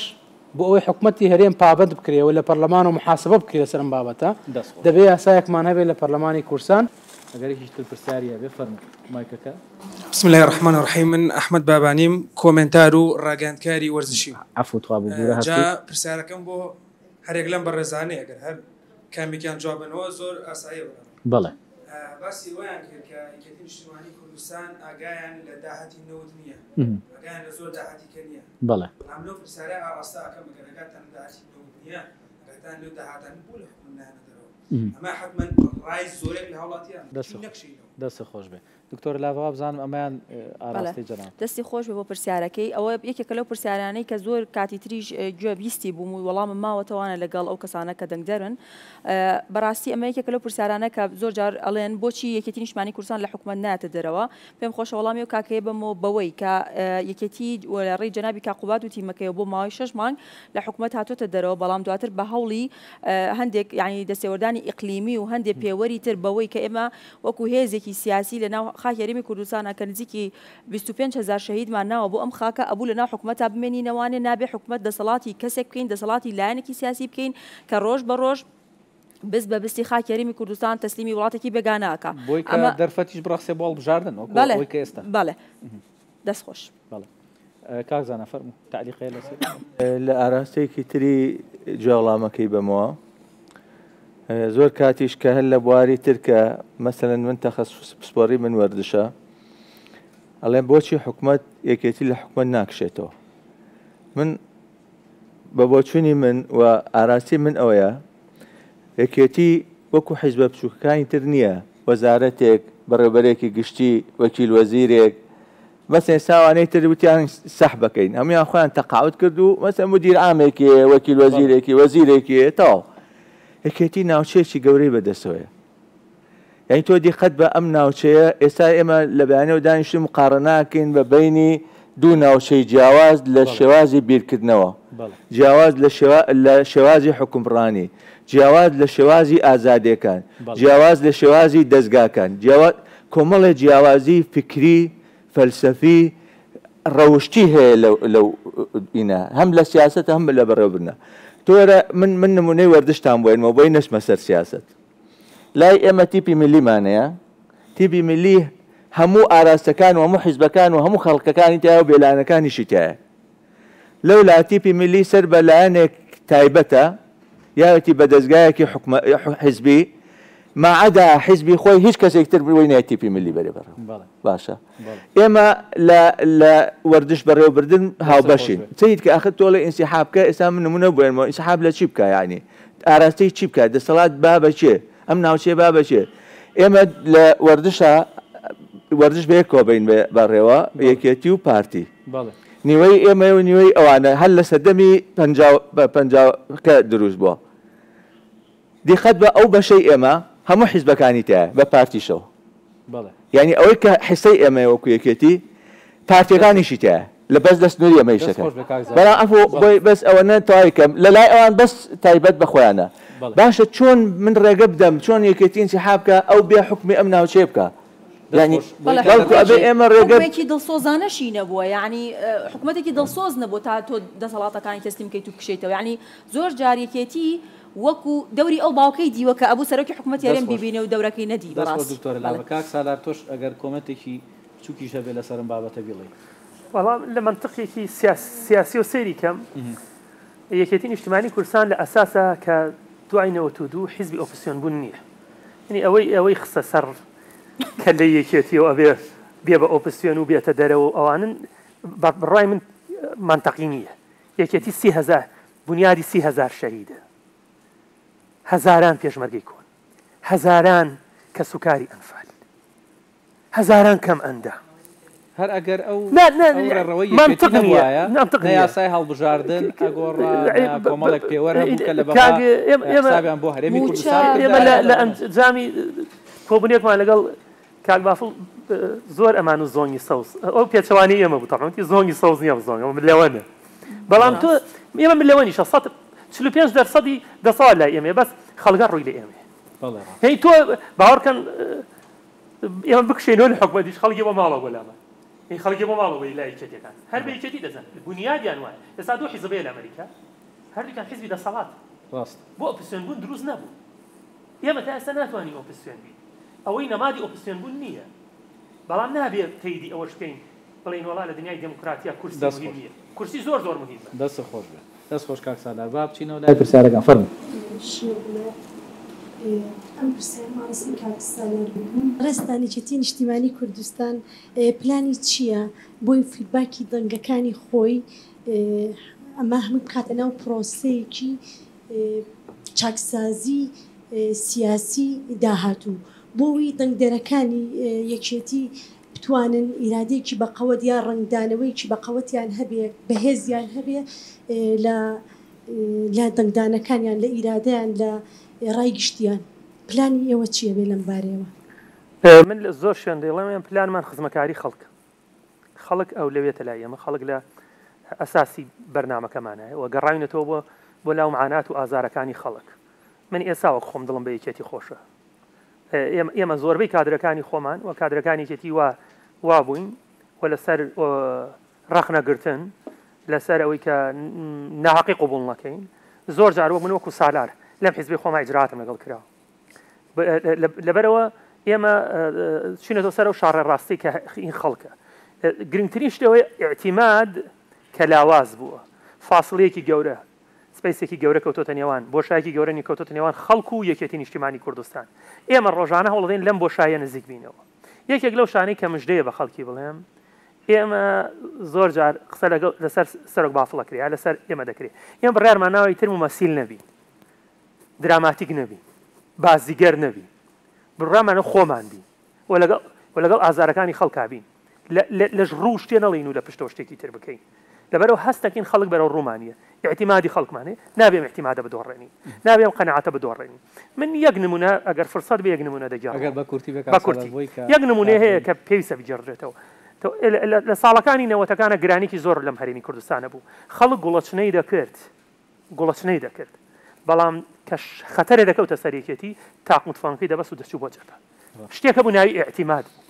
بۆ ئەوەی حکومەتی هەرێم پابەند بکرێ و لە پەرلەمان و محاسبە بکرێ لەسەر ئەم بابەتە، دەبێ یاسایەکمان هەبێ لە پەرلەمانی کوردستان. ئەگەر یەکێکی تر پرسیاری هەبێ فەرموو مایکەکە. بسم اللە الرحمن الرحیم من ئەحمەد بابانیم کۆمێنتار و ڕاگەیاندکاری وەرزشیم. عەفو تخوا ببورە جا هەستیت. پرسیارەکەم بۆ هەرێک لەم بەڕێزانەیە گەر هەر کامێکیان جواب بەنەوە زۆر ئاساییە بەلام. بەڵێ. باسی ئەوەیان کرد کە یەکێتی نیشتیمانی کوردستان ئاگایان لە داهاتی نەوت نییە ئاگایان لە زۆر داهاتی کە نییە بەڵێ. بەڵام لەو پرسیارە ئاڕاستە ئەکەم ئەگەر ئاگاتان لە داهاتی نەوت نییە ئاگاتان لەو داهاتانە بۆ لە حکومەت نایەنە دەرەوە ئەمە حەتمەن ڕای زۆرێک لە هاوڵاتیان دەست چی نەکشینەوە. دەست خۆش بێ. دکتۆر لاڤ وابزانم ئەمەیان بەڵێ ئاراستەی جەنابتە. دەستی خۆش بێ بۆ پرسیارەکەی ئەوە یەکێکە لەو پرسیارانەی کە زۆر کاتی تریش گوێ بیستی بووم و وەڵامم ماوەتەوانە لەگەڵ ئەو کەسانە کە دەنگدەرن بەڕاستی ئەمە یەکێکە لەو پرسیارانە کە زۆر جار ئەڵێن بۆچی یەکێتی نیشتمانی کوردستان لە حکومەت نایەتە دەرەوە پێم خۆشە وەڵامی ئەو کاکەیە بەمەوە بەوەی کە یەکێتی لە ڕێی جەنابی کاک قوباد و تیمەکەیەوە بۆ ماوەی شەش مانگ لە حکومەت هاتۆتە دەرەوە بەڵام دواتر بە هەوڵی هەندێک یانی دەستێوەردانی ئیقلیمی و هەندێک پێوەری تر بەوەی کە ئێمە وەکو هێزێکی سیاسی لە ناو خاکی هەرێمی کوردستانا کە نزیکی 25 هەزار شەهیدمان ناوە بۆ ئەم خاکە ئەبوو لە ناو حکومەتا بمێنینەوانێ نابێ حکومەت دەسەڵاتی کەسێک بکەین دەسەڵاتی لایەنێکی سیاسی بکەین کە ڕۆژ بە ڕۆژ بست بە بستی خاکی هەرێمی کوردستان تەسلیمی وڵاتێکی بێگانە ئەکا. بۆی کە ئەمە دەرفەتیش بڕەخسێ بۆ هەڵبژاردن وەکو بەڵێ ئەوەی کە ئێستا. بەڵێ دەست خۆش. بەڵێ کاک زانا فەرموو تەعلیق هەیە لەسەر؟ لە ئاراستەیەکی تری جوێ وەڵامەکەی بەمەوە زۆر کاتیش کە هەر لە بواری تر کە مەسەلەن من تەخەسوس پسپۆڕی من وەرزشە ئەڵێن بۆچی حکومەت یەکێتی لە حکومەت ناکشێتەوە من بە بۆچوونی من و ئاراستی من ئەوەیە یەکێتی وەکو حیزبە بچووکەکانی تر نییە وەزارەتێک بەڕێوبەرێکی گشتی وەکیل وەزیرێک مەسەن ئێستا ئەوانەی تر وتیان سەحبەکەین هەموویان خۆیان تەقاعد کرد و مەسەن مدیر عامێکی هەیە وەکیل وەزیرێکی وەزیرێکی هەیە تەواو. یەکێتی ناوچەیەکی گەورەی بەدەستەوەیە. یانی تۆ دیقەت بە ئەم ناوچەیە ئێستا ئێمە لە بەیانەوە دانیشتین مقارەناکەین بە بەینی دوو ناوچەی جیاواز لە شێوازی بیرکردنەوە جیاواز لە لە شێوازی حکومڕانی جیاواز لە شێوازی ئازادیەکان جیاواز لە شێوازی دەزگاکان جیاواز کۆمەڵێ جیاوازی فکری فەلسەفی ڕەوشتی هەیە لەو لەو ئینە هەم لە سیاسەت هەم لە بەڕێوەبردنە تۆرە من من نمونەی وەردشتان بۆینمەوە بۆی نەچمە سەر سیاسەت لای ئێمە تیپی میللیمان هەیە، تیپی میللی هەموو ئاراستەکان و هەموو حیزبەکان و هەموو خەڵکەکانی تیایە و بێلایەنەکانیشی تیایە. لەولا تیپی میللی سەر بە لایەنێک تایبەتە، یاوێتی بە دەزگایەکی حکومە حیزبی، ماعەدا حیزبی خۆی هیچ کەسێک تر بۆی نییە تیپی میللی بەرێ بەڕێوە. باشە ئێمە لە لە وەردش بەڕێوەبردن هاوبەشین. سەیر کە ئاخر تۆ ئەڵێی ئینسیحاب بکە، ئێستا من نموونە بۆ ئینسیحاب لە چی بکا یەعنی؟ ئاراستەی چی بکات دەسەڵات با بە کێ ئەم ناوچەیە با بە کێ ئێمە لە وەردشا وەردش بە یەکەوە بین بەڕێوە یەکێتی و پارتی نیوەی ئێمە و نیوەی ئەوانە هەر لە سەردەمی پەنجا کە دروست بووە دیقەت بە ئەو بەشەی ئێمە هەموو حیزبەکانی تایە بە پارتیشەوە یانی ئەوەی کە حیسەی ئێمەیە وەکو یەکێتی پارتیەکانیشی تایە لە بەس لە سنووری ئێمە ئیشەکەن بەڵام عەفو بۆی بەس ئەوەنە تەواوی کەم لە لای ئەوان بەس تایبەت بە خۆیانە باشە چۆن من ڕێگە بدەم چۆن یەکێتی ئینسیحاب بکا ئەو بێ حوکمی ئەم ناوچەیە بکا یانی بەڵکو ئەبێ ئێمە ڕێگە حکومێکی دڵسۆزانەشی نەبووە یانی حکومەتێکی دڵسۆز نەبووە تا تۆ دەسەڵاتەکانی تەسلیم کەیت و بکشێیتەوە یانی زۆر جار یەکێتی وەکو دەوری ئەو باوکەی دیوە کە ئەبوو سەرۆکی حکومەتی هەرێم بیبینێ و دەورەکەی نەدی دەست خۆش بەڕاستی دکتۆرە بەڵێ. لاڤە. کاک سالار تۆش ئەگەر کۆمێنتێکی بچوکیش هەبێ لەسەر ئەم بابەتە بیڵێی. وەڵا لە مەنتقێکی سیاسیەوە سەیری کەم یەکێتی نیشتیمانی کوردستان لە ئەساسا کە دوای 92 حیزبی ئۆپسیۆن بوون نییە یعنی ئەوەی ئەوەی خستە سەر کە لە یەکێتیەوە ئەبێ بێ بە ئۆپسیۆن و بێتە دەرەوە و ئەوانن بە بڕای من مەنتەقی نییە یەکێتی 30هزار بونیادی 30هزار شەهیدە هەزاران پێشمەرگەی کۆن هەزاران کەسوکاری ئەنفال هەزاران کەم ئەندام. هەر ئەگەر ئەو نا نا ئەو ڕێڕەوەی یەکێتی مەنتق نییە نەبوایە مەنتق نە نییە یاسای هەڵبژاردن ئەگۆڕا نە کۆمەڵێک پێوەر هەبوو کە لە بەغا کاک ئێمە ئێمە حسابیان بۆ هەرێمی مووچە کوردستان ئێمە کردایە لە لە لە بەغا. ئەنجامی کۆبوونێکمان لەگەڵ کاک بافڵ زۆر ئەمان و زۆنگی سەوز ئەو پێچەوانەی ئێمە بوو تەبعەن وتی زۆنگی سەوز نییە ئەم زۆنگە ملەوەنە بەڵام تۆ ڕاست. ئێمە ملەوەنیشە 145 دەرسەدی دەسەڵات لای ئێمەیە بەس خەڵکە ڕووی لە ئێمەیە بەڵێ ڕاست. هەی تۆ باوەڕکەن ئێمە بکشێنەوە لە حکومەتیش خەڵکی بۆ ماڵەوە بۆ لامان ئی خەڵکی بۆ ماڵەوە بۆ لای یەکێتیەکان هەر بە یەکێتی دەزانن بونیادیان وایە ئێستا دوو حیزب هەیە لە ئەمریکا هەردووکیان حیزبی دەسەڵات ڕاست. بۆ ئۆپسیۆن بوون دروست نەبوو ئێمە تا ئێستا ناتوانین ئۆپسیۆن بین ئەوەی نەمادی ئۆپسیۆن بوون نییە بەڵام نابێت قەیدی ئەوەش بکەین بڵێین وەڵا لە دنیای دێموکراتیا کورسی دەست مهم خۆش. نییە کورسی زۆر زۆر مهمە. دەستت خۆش بێت. دەست خۆش کاک سالار با بچینەوە لای پرسیارەکان فەرموو. شێرزاد، ئەم پرسیارەم ئاڕاستەی کاک سالار بوو. ڕێزتان یەکێتی نیشتیمانی کوردستان پلانی چییە بۆی فیدباکی دەنگەکانی خۆی ئەمە هەمووی بخاتە ناو پرۆسەیەکی چاکسازی سیاسی داهاتوو بۆوی دەنگدەرەکانی یەکێتی بتوانن ئیرادەیەکی بەقەوەت یا ڕەنگدانەوەیەکی بەقەوەتیان هەبێ، بەهێزیان هەبێ لە لە دەنگدانەکانیان، لە ئیرادەیان، لە ڕای گشتیان. پلانی ئێوە چی ئەبێ لەم بارەیەوە؟ من لە زۆر شوێن دەیڵێم ئێمە پلانمان خزمەکاری خەڵکە. خەڵک ئەولەویەتە لای ئێمە، خەڵک لە ئەساسی بەرنامەکەمانایە و گەڕاوینەتەوە بۆ بۆ لاو معانات و ئازارەکانی خەڵک. من ئێستا وەک خۆم دڵم بە یەکێتی خۆشە. ئێمە زۆربەی کادرەکانی خۆمان و کادرەکانی یەکێتی وا وا بووین و لەسەر ڕەخنەگرتن لەسەر ئەوەی کە ناهەقی قبوڵ نەکەین زۆر جار وەک من وەکو سالار لەم حیزبی خۆما ئیجراتم لەگەڵ کرا لەبەرەوە ئێمە چینەتەوە سەر ئەو شاڕێ ڕاستی کە این خەڵکە گرنگترین شتەوەی ئیعتیماد کە لاواز بووە فاصلەیەکی گەورە سپەیسێکی گەورە کەوتۆتە نێوان، بۆشایەکی گەورە نی کەوتۆتە نێوان خەڵک و یەکێتی نیشتیمانی کوردستان. ئێمە ڕۆژانە هەوڵدەین لەم بۆشاییە نزیک بینەوە. یەکێک لەو شانەی کە مژدەیە بە خەڵکی بڵێم، ئێمە زۆر جار قسە لەگەڵ لەسەر سەرۆک بافڵ ئەکرێ یا لەسەر ئێمە دەکرێ. ئێمە بڕیارمان ناوە ئیتر مومەسیل نەبین، دراماتیک نەبین، بازیگەر نەبین. بڕیارمانە خۆمان بین و لەگەڵ و لەگەڵ ئازارەکانی خەڵکا بین. لە لە لەش ڕوو شتێ نەڵێین و لە پشتەوە شتێکی تر بکەین. لەبەرئەوە هەست دەکەین خەڵک بەرەو ڕوومان نییە، ئیعتیمادی خەڵکمان هەیە، نابێ ئەم ئیعتیمادە بدۆڕێنین، نابێ ئەم قەناعەتە بدۆڕێنین. من یەک نموونە ئەگەر فرسەت بێ یەک نموونە دەگێڕمەوە. ئەگەر بە کورتی بێ کاک بە سالار کورتی. بۆی کە یەک نموونەی کات هەیە بین. کە پێویستە بگێڕدرێتەوە. لە ساڵەکانی نەوەتەکانا گرانیی زۆر لەم هەرێمی کوردستانە بوو. خەڵک گوڵەچنەی دەکرد، گوڵەچنەی دەکرد. بەڵام کە خەتەرێ دەکەوتە سەر یەکێتی، تاقم و تفەنگەکەی دەبەست و دەچوو بۆ جەبهە. شتێک هەبوو ناوی ئیعتیماد بوو.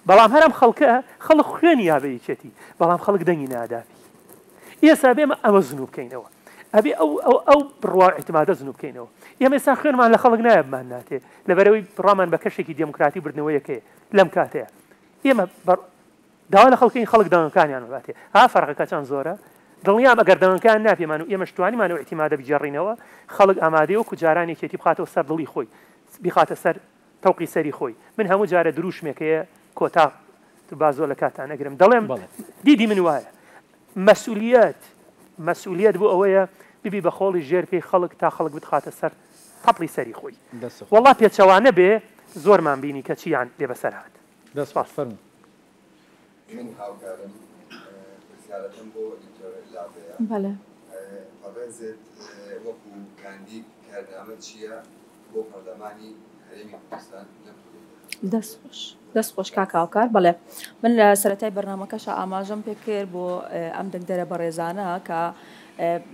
بەڵام هەر ئەم خەڵکە، خەڵک خوێنی یا بە یەکێتی، بەڵام خەڵک دەنگی نادا پێی. ئێستا ئەبێ ئێمە ئەوە زنوو بکەینەوە. ئەبێ ئەو، ئەو، ئەو بڕوا و ئیعتیمادە زنوو بکەینەوە. ئێمە ئێستا خوێنمان لە خەڵک نایە بمان ناتێ. لەبەرئەوەی بڕوامان بە کەشێکی دێموکراتی و بردنەوەیەک هەیە لەم کاتەیە. ئێمە بە داوا لە خەڵک کەین خەڵک دەنگەکانیان بباتێ. ها فەرقەکە چەند زۆرە؟ دڵنیام ئەگەر دەنگەکەیان ناپێمان و ئێمەش توانیمان ئەو ئیعتیمادە بگێڕینەوە، خەڵک ئامادەیە وەکو جاران یەکێتی بخاتەوە سەر دڵی خۆی، بیخاتە سەر تەوقی سەری خۆی. من هەموو جارێ دروشمێک هەیە کۆتا با زۆر لە کاتتان نەگرم دەڵێم دیدی من وایە مەسئولیەت مەسئولیەت بۆ ئەوەیە ببی بە خۆڵی ژێر پێی خەڵک تا خەڵک بتخاتە سەر تەپڵی سەری خۆی. وەڵا پێچەوانە بێ زۆرمان بینی کە چیان لێ بەسەر هات. دەست خۆش فەرموو. من هاوکارم پرسیارەکەم بۆ دکتۆر لاڤەیە. بەڵێ. بەڕێزت وەکو کاندید کارنامەت چیە بۆ پەرلەمانی هەرێمی کوردستان لەم خولەیدا؟ دەست خۆش. دەست خۆش کاک هاوکار. بەڵێ من لە سەرەتای بەرنامەکەشا ئاماژەم پێ کرد بۆ ئەم دەنگدەرە بەڕێزانە کە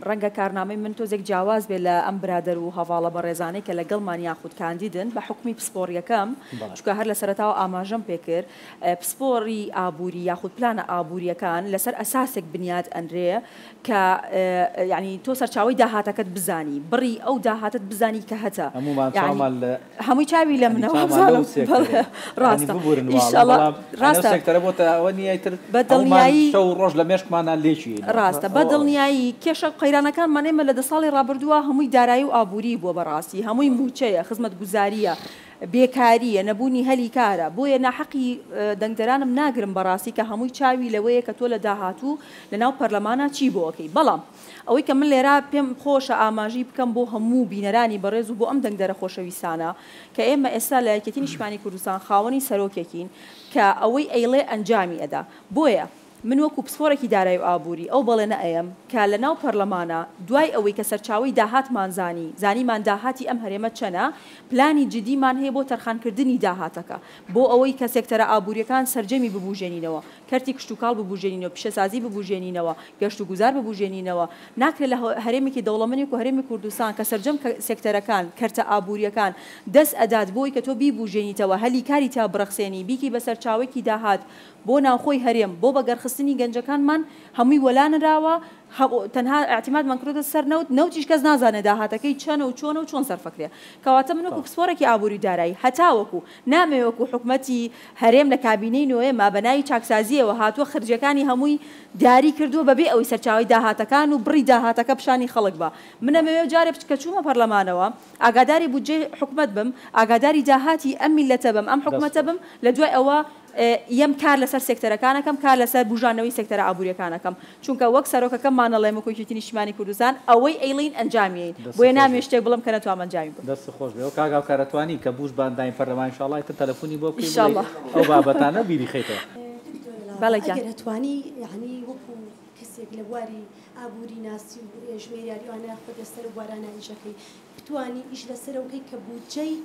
ڕەنگە کارنامەی من تۆزێک جیاواز بێت لە ئەم برادەر و هەڤاڵە بەڕێزانەی کە لەگەڵمان یاخود کاندیدن بە حوکمی پسپۆڕیەکەم، چونکە هەر لە سەرەتاوە ئاماژەم پێکرد پسپۆڕی ئابووری یاخود پلانە ئابووریەکان لەسەر ئەساسێک بنیات ئەنرێ کە یانی تۆ سەرچاوەی داهاتەکەت بزانی، بڕی ئەو داهاتەت بزانی کە هەتە. هەموومان یانی چاومان لە هەمووی چاوی لە یانی منە چاومان لەو وابزانم سێکتەرەیە. بەڵێ یانی ڕاستە ببورن واڵم ئیشەڵا بەڵام یانی ئەو ڕاستە سێکتەرە بۆتە ئەوە نییە ئیتر بە هەموومان دڵنیایی شەو و ڕۆژ لە مێشکمانا لێکی یەینەوە. ڕاستە بە ئەوە ئەوەیە. دڵنیایی کێشە قەیرانەکانمان ئێمە لە دە ساڵی ڕابردووە هەمووی دارایی و ئابووری بووە بەڕاستی هەمووی مووچەیە خزمەتگوزارییە بێکارییە نەبوونی هەلی کارە بۆیە ناحەقی دەنگدەرانم ناگرم بەڕاستی کە هەمووی چاوی لەوەیە کە تۆ لە داهاتوو لەناو پەرلەمانا چی بۆ ئەکەی بەڵام ئەوەی کە من لێرە پێم خۆشە ئاماژەی بکەم بۆ هەموو بینەرانی بەڕێز و بۆ ئەم دەنگدەرە خۆشەویستانە کە ئێمە ئێستا لە یەکێتی نیشتمانی کوردستان خاوەنی سەرۆکێکین کە ئەوەی ئەیڵێ ئەنجامی ئەدا بۆیە من وەکو پسپۆڕێکی دارایی و ئابووری ئەو بەڵێنە ئەیەم کە لە ناو پەرلەمانا دوای ئەوەی کە سەرچاوەی داهاتمان زانی، زانیمان داهاتی ئەم هەرێمە چەنە، پلانی جدیمان هەیە بۆ تەرخانکردنی داهاتەکە بۆ ئەوەی کە سێکتەرە ئابووریەکان سەرجەمی ببوژێنینەوە، کەرتی کشتوکاڵ ببوژێنینەوە، پیشەسازی ببوژێنینەوە، گەشتوگوزار ببوژێنینەوە. ناکرێت لە هەرێمێکی دەوڵەمەنی وەکو هەرێمی کوردستان کە سەرجەم سێکتەرەکان، کەرتە ئابووریەکان دەست ئەدات بۆی کە تۆ بیبوژێنیتەوە، هەلی کاری تیا بڕەخسێنی، بیکەی بە سەرچاوەیەکی داهات بۆ ناوخۆی هەرێم، بۆ بەگەڕخستنی گەنجەکانمان هەمووی وەلا نراوە، تەنها ئیعتیمادمان کردۆتە سەر نەوت، نەوتیش کەس نازانێ داهاتەکەی چەنە و چۆنە و چۆن سەرفەکرێ. کەواتە من وەکو پسپۆڕێکی ئابووری و دارایی هەتاوەکو نامەوێ وەکو حکومەتی هەرێم لە کابینەی نۆیەما بە ناوی چاکسازییەوە هاتووە خرجەکانی هەمووی دیاری کردووە بەبێ ئەوەی سەرچاوەی داهاتەکان و بڕی داهاتەکە پیشانی خەڵک با. من ئەمەوێ جارێ کە چوومە پەرلەمانەوە ئاگاداری بودجەی حکومەت بم، ئاگاداری داهاتی ئەم میللەتە بم، ئەم حکومەتە بم، لە دوای ئەوە یەم کار لەسەر سێکتەرەکان ئەکەم، کار لەسەر بوژانەوەی سێکتەرە ئابووریەکان ئەکەم، چونکە وەک سەرۆکەکەممان ئەڵێم وەکو یەکێتی نیشتیمانی کوردستان ئەوەی ئەیڵێین ئەنجامی ئەین، دەستت بۆیە خۆش نامەوێ بێ. شتێک بڵێم کە نەتوانم ئەنجامی بەم. دەستت خۆش بێ. ئەو کاک هاوکار ئەتوانی کە بووش بە ئەندامی پەرلەمان ان شاء اللە ئیتر تەلەفونی بۆ بکەی بڵێی ئیشاڵڵا. ئەو بابەتانە بیری خەیتەوە. دکتۆر لاڤە بەڵێ گیان. ئەگەر ئەتوانی یەعنی وەکو کەسێک لە بواری ئابووری ناسی و ژمێریاری ئەوانە خۆت لەسەر ئەو بوارانە ئیش ئەکەی بتوانی ئیش لەسەر ئەو بکەی کە بودجەی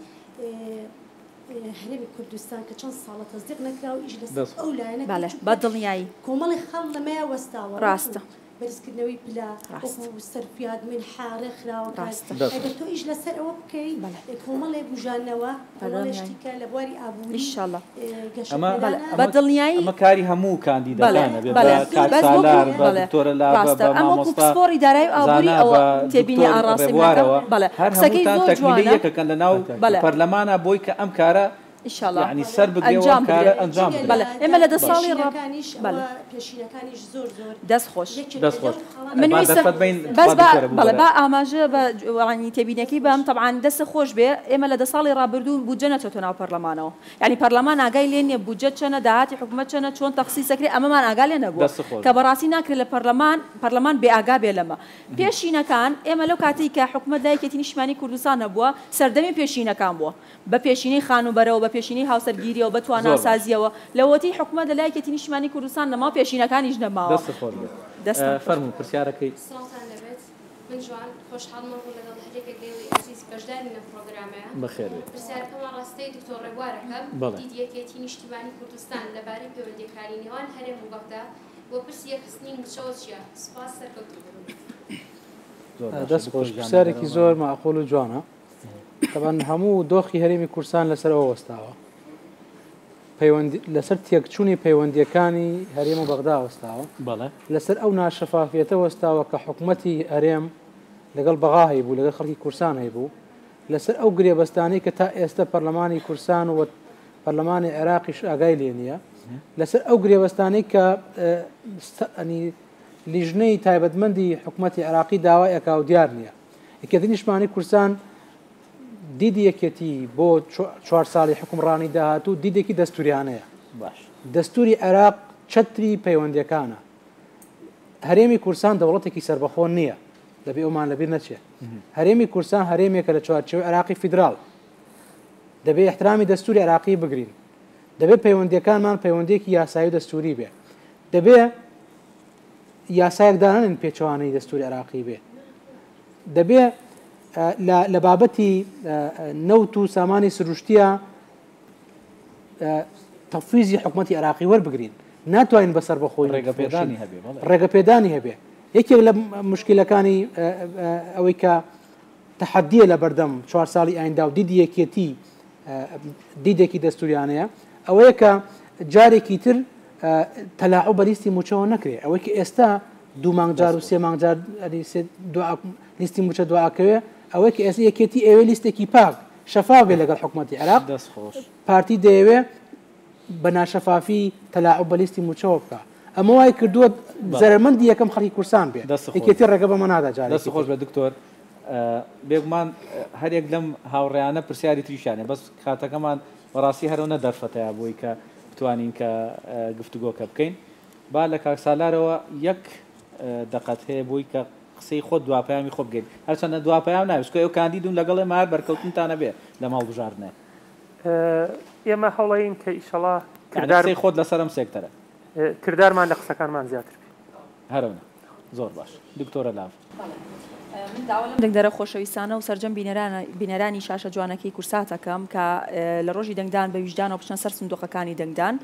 هەرێمی کوردستان کە چەند ساڵە تەسدیق نەکراوە ئیش لەسەر دەست ئەو لایەنە بکەی بەڵێ چونکە بە دڵنیایی. کۆمەڵێ خاڵ لەمەیا وەستاوە وەکو ڕاستە. بەرزکردنەوەی پلە ڕاستە. وەکو سەرفیات منحە ڕێکخراوەکان ڕاستە. دەست ئەگەر تۆ ئیش لەسەر ئەوە بکەی بەڵێ. کۆمەڵێ بوژانەوە بە کۆمەڵێ دڵنیایی. شتی کە لە بواری ئابووری ئیشەڵا. گەشە ئەمە بەڵێ پێدانە بە ئەمە دڵنیایی. ئەمە کاری هەموو بەڵێ کاندیدەکانە بێ بە بەڵێ کاک بەس وەکو سالار بە بەڵێ دکتۆرە لاڤە ڕاستە بە ئەم وەکو مامۆستا پسپۆڕی دارایی و ئابووری زانا ئەوە بە تێبینی دکتۆر ئاڕاستەی منەکەم ڕێبوارەوە بەڵێ هەر قسەکەی هەمووتان زۆر تەکمیلەی جوانە یەکەکەن لە ناو بەڵێ پەرلەمانا بۆی کە ئەم کارە ئیشەڵا یەعنی سەر بگرێ و ئەنجام ئەم کارە بدرێ ئەنجام جگە بدرێ. بەڵێ لە ئێمە لە دە دارایی ساڵی ڕاب پێشینەکانیش بەڵێ ئەوە پێشینەکانیش زۆر زۆر دەست خۆش. یەکێکە دەست لەو خۆش. خاڵانە من با ویستم دەرفەت بەین بەس تخوا با دکتۆرە بەڵێ ببورە. با ئاماژە بە یانی تێبینیەکەی بەم تەبعەن دەست خۆش بێ ئێمە لە دە ساڵی ڕابردوو بودجە نەچۆتە ناو پەرلەمانەوە یانی پەرلەمان ئاگای لێ نیە بودجە چەنە داهاتی حکومەت چەنە چۆن تەخسیس ئەکرێ ئەمەمان ئاگا لێ نەبووە دەست خۆش کە بێ. بەڕاستی ناکرێ لە پەرلەمان پەرلەمان بێ ئاگا بێ لەمە پێشینەکان ئێمە لەو کاتەی کە حکومەت لای یەکێتی نیشتمانی کوردستان هەبووە سەردەمی پێشینەکان بووە بە پێشینەی خانووبەرەوە، بە پێشینەی هاوسەرگیریەوە بە زۆر باش. تواناسازیەوە لەوەتەی حکومەت لە لای یەکێتی نیشتیمانی کوردستان نەماوە پێشینەکانیش نەماوە. دەستت خۆش بێت. دەستتان خۆش فەرموو بێت. پرسیارەکەی. سڵاوتان لێبێت من جوان خۆشحاڵم ئەمڕۆ لەگەڵ هەر یەکێک لە ئێوەی ئازیز بەشدارین لەم پڕۆگرامەیە. بەخێر بێیت. پرسیارەکەم ئاڕاستەی دکتۆر ڕێبوار ئەکەم، بەڵێ. دیدی یەکێتی نیشتیمانی کوردستان لەبارەی پەیوەندییەکانی نێوان هەرێم و بەغدا و پرسی یەکخستنی مووچەوە چییە؟ سوپاس سەرکەوتوو بن. زۆر باشە دەست دکتۆر خۆش گیان پرسیارێکی لەگەر زۆر ئەومان. مەعقول و جوانە. تەبعەن هەموو دۆخی هەرێمی کوردستان لەسەر ئەوە وەستاوە. پەیوەندی لەسەر تێکچوونی پەیوەندییەکانی هەرێم و بەغدا وەستاوە. بەڵێ. لەسەر ئەو ناشەفافیەتە وەستاوە کە حکومەتی هەرێم لەگەڵ بەغا هەیبوو، لەگەڵ خەڵکی کوردستان هەیبوو، لەسەر ئەو گرێبەستانەی کە تا ئێستە پەرلەمانی کوردستان و پەرلەمانی عێراقیش ئاگای لێ نییە، لەسەر ئەو گرێبەستانەی کە ئەنی لیژنەی تایبەتمەندی حکومەتی عێراقی داوای ئەکا و دیار نییە. یەکێتی نیشتمانی کوردستان دیدی یەکێتی بۆ چوار ساڵی حوکمڕانی داهاتوو دیدێکی دەستوریانەیە. باش. دەستوری عێراق چەتری پەیوەندیەکانە. هەرێمی کوردستان دەوڵەتێکی سەربەخۆ نییە، دەبێ ئەومان لەبیر نەچێ. هەرێمی کوردستان هەرێمێکە لە چوارچێوەی عێراقی فیدراڵ. دەبێ ئیحترامی دەستوری عێراقی بگرین. دەبێ پەیوەندیەکانمان پەیوەندیەکی یاسایی و دەستوری بێ. دەبێ یاسایەک دانەنێن پێچەوانەی دەستوری عێراقی بێ. دەبێ لە بابەتی نەوت و سامانی سروشتیە تەفویزی حکومەتی عێراقی وەربگرین. ناتوانین بە سەربەخۆیی ڕێگەپێدانی هەبێ، بەڵێ. ڕێگەپێدانی هەبێ. یەکێک لە مشکلەکانی ئەوەی کە تەحەدیە لە بەردەم چوار ساڵی ئایندا و دیدی یەکێتی دیدێکی دەستوریانەیە ئەوەیە کە جارێکی تر تەلاعوب بە لیستی موچەوە نەکرێ. ئەوەی کە ئێستا دوو مانگ جار و سێ مانگ جار لیستی موچە دواکەوێ، ئەوەی کە ئێستا یەکێتی ئەوێ لیستێکی پاک شەفاف بێ لەگەڵ حکوومەتی عێراق، پارتی دەیەوێ بە ناشەفافی تەلاعوب بە لیستی موچەوە بکە. ئەمە وای کردووە زەرەرمەندی یەکەم خەڵکی کوردستان بێ. یەکێتی ڕێگە بەمە نادا جارێکی دەست خۆش بێ دکتۆر. بێگومان هەرێک لەم هاوڕێیانە پرسیاری تریشیانە، بەس کاتەکەمان بەڕاستی هەرەوە نەدەرفەتەیە بۆی کە بتوانین کە گفتوگۆکە بکەین. با لە کاک سالارەوە یەک دەقەت هەیە بۆی کە قسەی خۆت دوا پەیامی خۆ بگەین. هەرچەندە دوا پەیام نابێت، چونکە ئێوە کاندیدون لەگەڵ ئێمە هەر بەرکەوتنتان ئەبێ لەم هەڵبژاردنە. ئێمە هەوڵەین کە ئیشەڵا یعنی قسەی خۆت لەسەر ئەم سێکتەرە. کردارمان لە قسەکانمان زیاتر بێ. هەرەونە. زۆر باش. دکتۆرە لاڤ. بەڵێ. من داوا لەم دەنگدەرە خۆشەویستانە و سەرجەم بینەرانی شاشە جوانەکەی کورسات ئەکەم کە لە ڕۆژی دەنگدان بە ویژدانەوە بچنە سەر سندوقەکانی دەنگدان.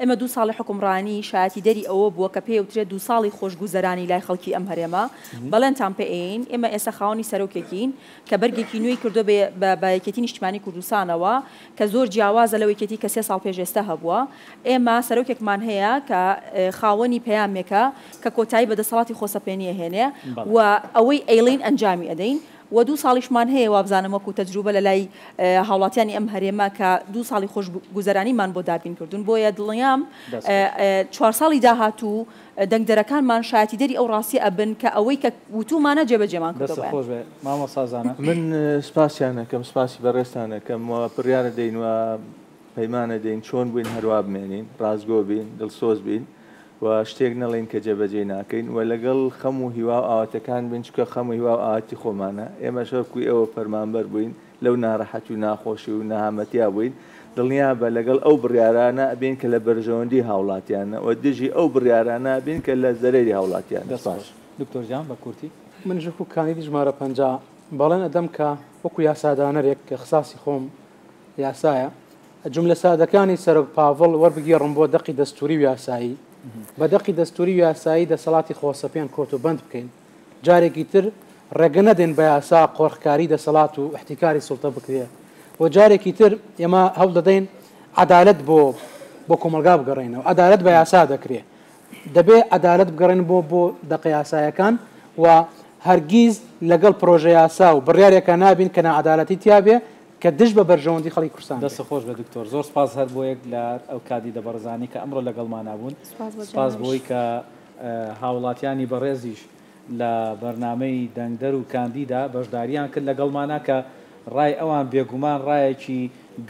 ئێمە دوو ساڵی حوکمڕانی شایەتیدەری ئەوە بووە کە پێی ئەوترێت دوو ساڵی خۆشگوزەرانی لای خەڵکی ئەم هەرێمە. بەڵێنتان پێ ئەیەین ئێمە ئێستا خاوەنی سەرۆکێکین کە بەرگێکی نوێی کردووە بە یەکێتی نیشتیمانی کوردستانەوە کە زۆر جیاوازە لەو یەکێتی کە سێ ساڵ پێش ئێستا هەبووە. ئێمە سەرۆکێکمان هەیە کە خاوەنی پەیامێکە کە کۆتایی بە دەسەڵاتی خۆسەپێنی ئەهێنێ و ئەوەی ئەیڵێین ئەنجامی ئەدەین و دوو ساڵیشمان هەیە وابزانم وەکو تەجروبە لە لای هاوڵاتیانی ئەم هەرێمە کە دوو ساڵی خۆشگوزەرانیمان بۆ دابین کردوون بۆیە دڵنیام چوار ساڵی داهاتوو دەنگدەرەکانمان شایەتیدەری ئەو ڕاستیە ئەبن کە ئەوەی کە وتوومانە جێبەجێمان کردووە دەستت بۆیان. خۆش بێ مامۆستا زانا. من سپاسیان ئەکەم سپاسی بەڕێزتان ئەکەم و بڕیار ئەدەین و پەیمان ئەدەین چۆن بووین هەروا بمێنین، ڕاستگۆ بین، دڵسۆز بین و شتێک نەڵێین کە جێبەجێی ناکەین و لەگەڵ خەم و هیوا و ئاواتەکان بین چونکە خەم و هیوا و ئاواتی خۆمانە، ئێمەش وەکو ئێوە فەرمانبەر بووین لەو ناڕەحەتی و ناخۆشی و نەهامەتیا بووین، دڵنیابە لەگەڵ ئەو بڕیارانە ئەبین کە لە بەرژەوەندی هاوڵاتیانە و دژی ئەو بڕیارانە ئەبین کە لە زەرەری هاوڵاتیانە. دەست سپاس. خۆش دکتۆر گیان بە کورتی. منیش وەکو کاندیدی ژمارە 50 بەڵێن ئەدەم کە وەکو یاسادانەرێک کە ئیختیساسی خۆم یاسایە، جوملە سادەکانی سەرۆک پاڤڵ وەربگێڕم بۆ دەقی دەستووری و یاسایی، بە دەقی دەستووری و یاسایی دەسەڵاتی خۆسەپێن کۆت و بەند بکەین، جارێکی تر ڕێگە نەدەین بە یاسا قۆرخکاری دەسەڵات و ئیحتیکاری سوڵتە بکرێ و جارێکی تر ئێمە هەوڵ دەدەین عەدالەت بۆ بۆ کۆمەڵگا بگەڕێینەوە، عەدالەت بە یاسا دەکرێ، دەبێ عەدالەت بگەڕێن بۆ بۆ دەقە یاسایەکان و هەرگیز لەگەڵ پرۆژە یاسا و بڕیارێکا نابین کە ناعەدالەتی تیابێ کە دژ بە بەرژەوەندی خەڵکی کوردستان بێ. دەستت خۆش بێت دکتۆر زۆر سپاس هەر بۆ یەک لە ئەو کاندیدە بەڕێزانەی کە ئەمڕۆ لەگەڵمانا بوون سپاس بۆ سپاس جەنابیش. بۆی کە هاوڵاتیانی بەڕێزیش لە بەرنامەی دەنگدەر و کاندیدا بەشداریان کرد لەگەڵمانا کە ڕای ئەوان بێگومان ڕایەکی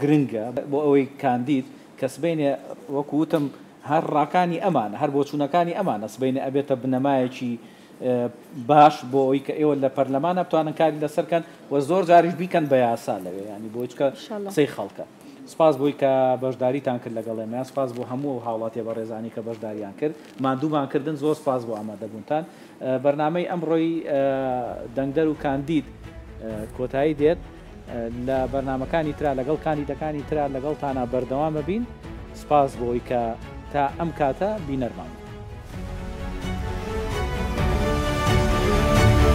گرنگە بۆ ئەوەی کاندید کە سبەینێ وەکو وتم هەر ڕاکانی ئەمانە هەر بۆچوونەکانی ئەمانە سبەینێ ئەبێتە بنەمایەکی باش بۆ ئەوەی کە ئێوە لە پەرلەمانا بتوانن کاری لەسەر کەن و زۆر جاریش بیکەن بە یاسا لەوێ یانی بۆی چکە ئینشاللە. قسەی خەڵکە. سپاس بۆی کە بەشداریتان کرد لەگەڵ ئێمە، سپاس بۆ هەموو ئەو هاوڵاتیە بەڕێزانەی کە بەشداریان کرد، ماندوومان کردن، زۆر سپاس بۆ ئامادەبوونتان. بەرنامەی ئەمڕۆی دەنگدەر و کاندید کۆتایی دێت، لە بەرنامەکانی ترا لەگەڵ کاندیدەکانی ترا لەگەڵتانا بەردەوام ئەبین. سپاس بۆی کە تا ئەم کاتە بینەرمان بوون.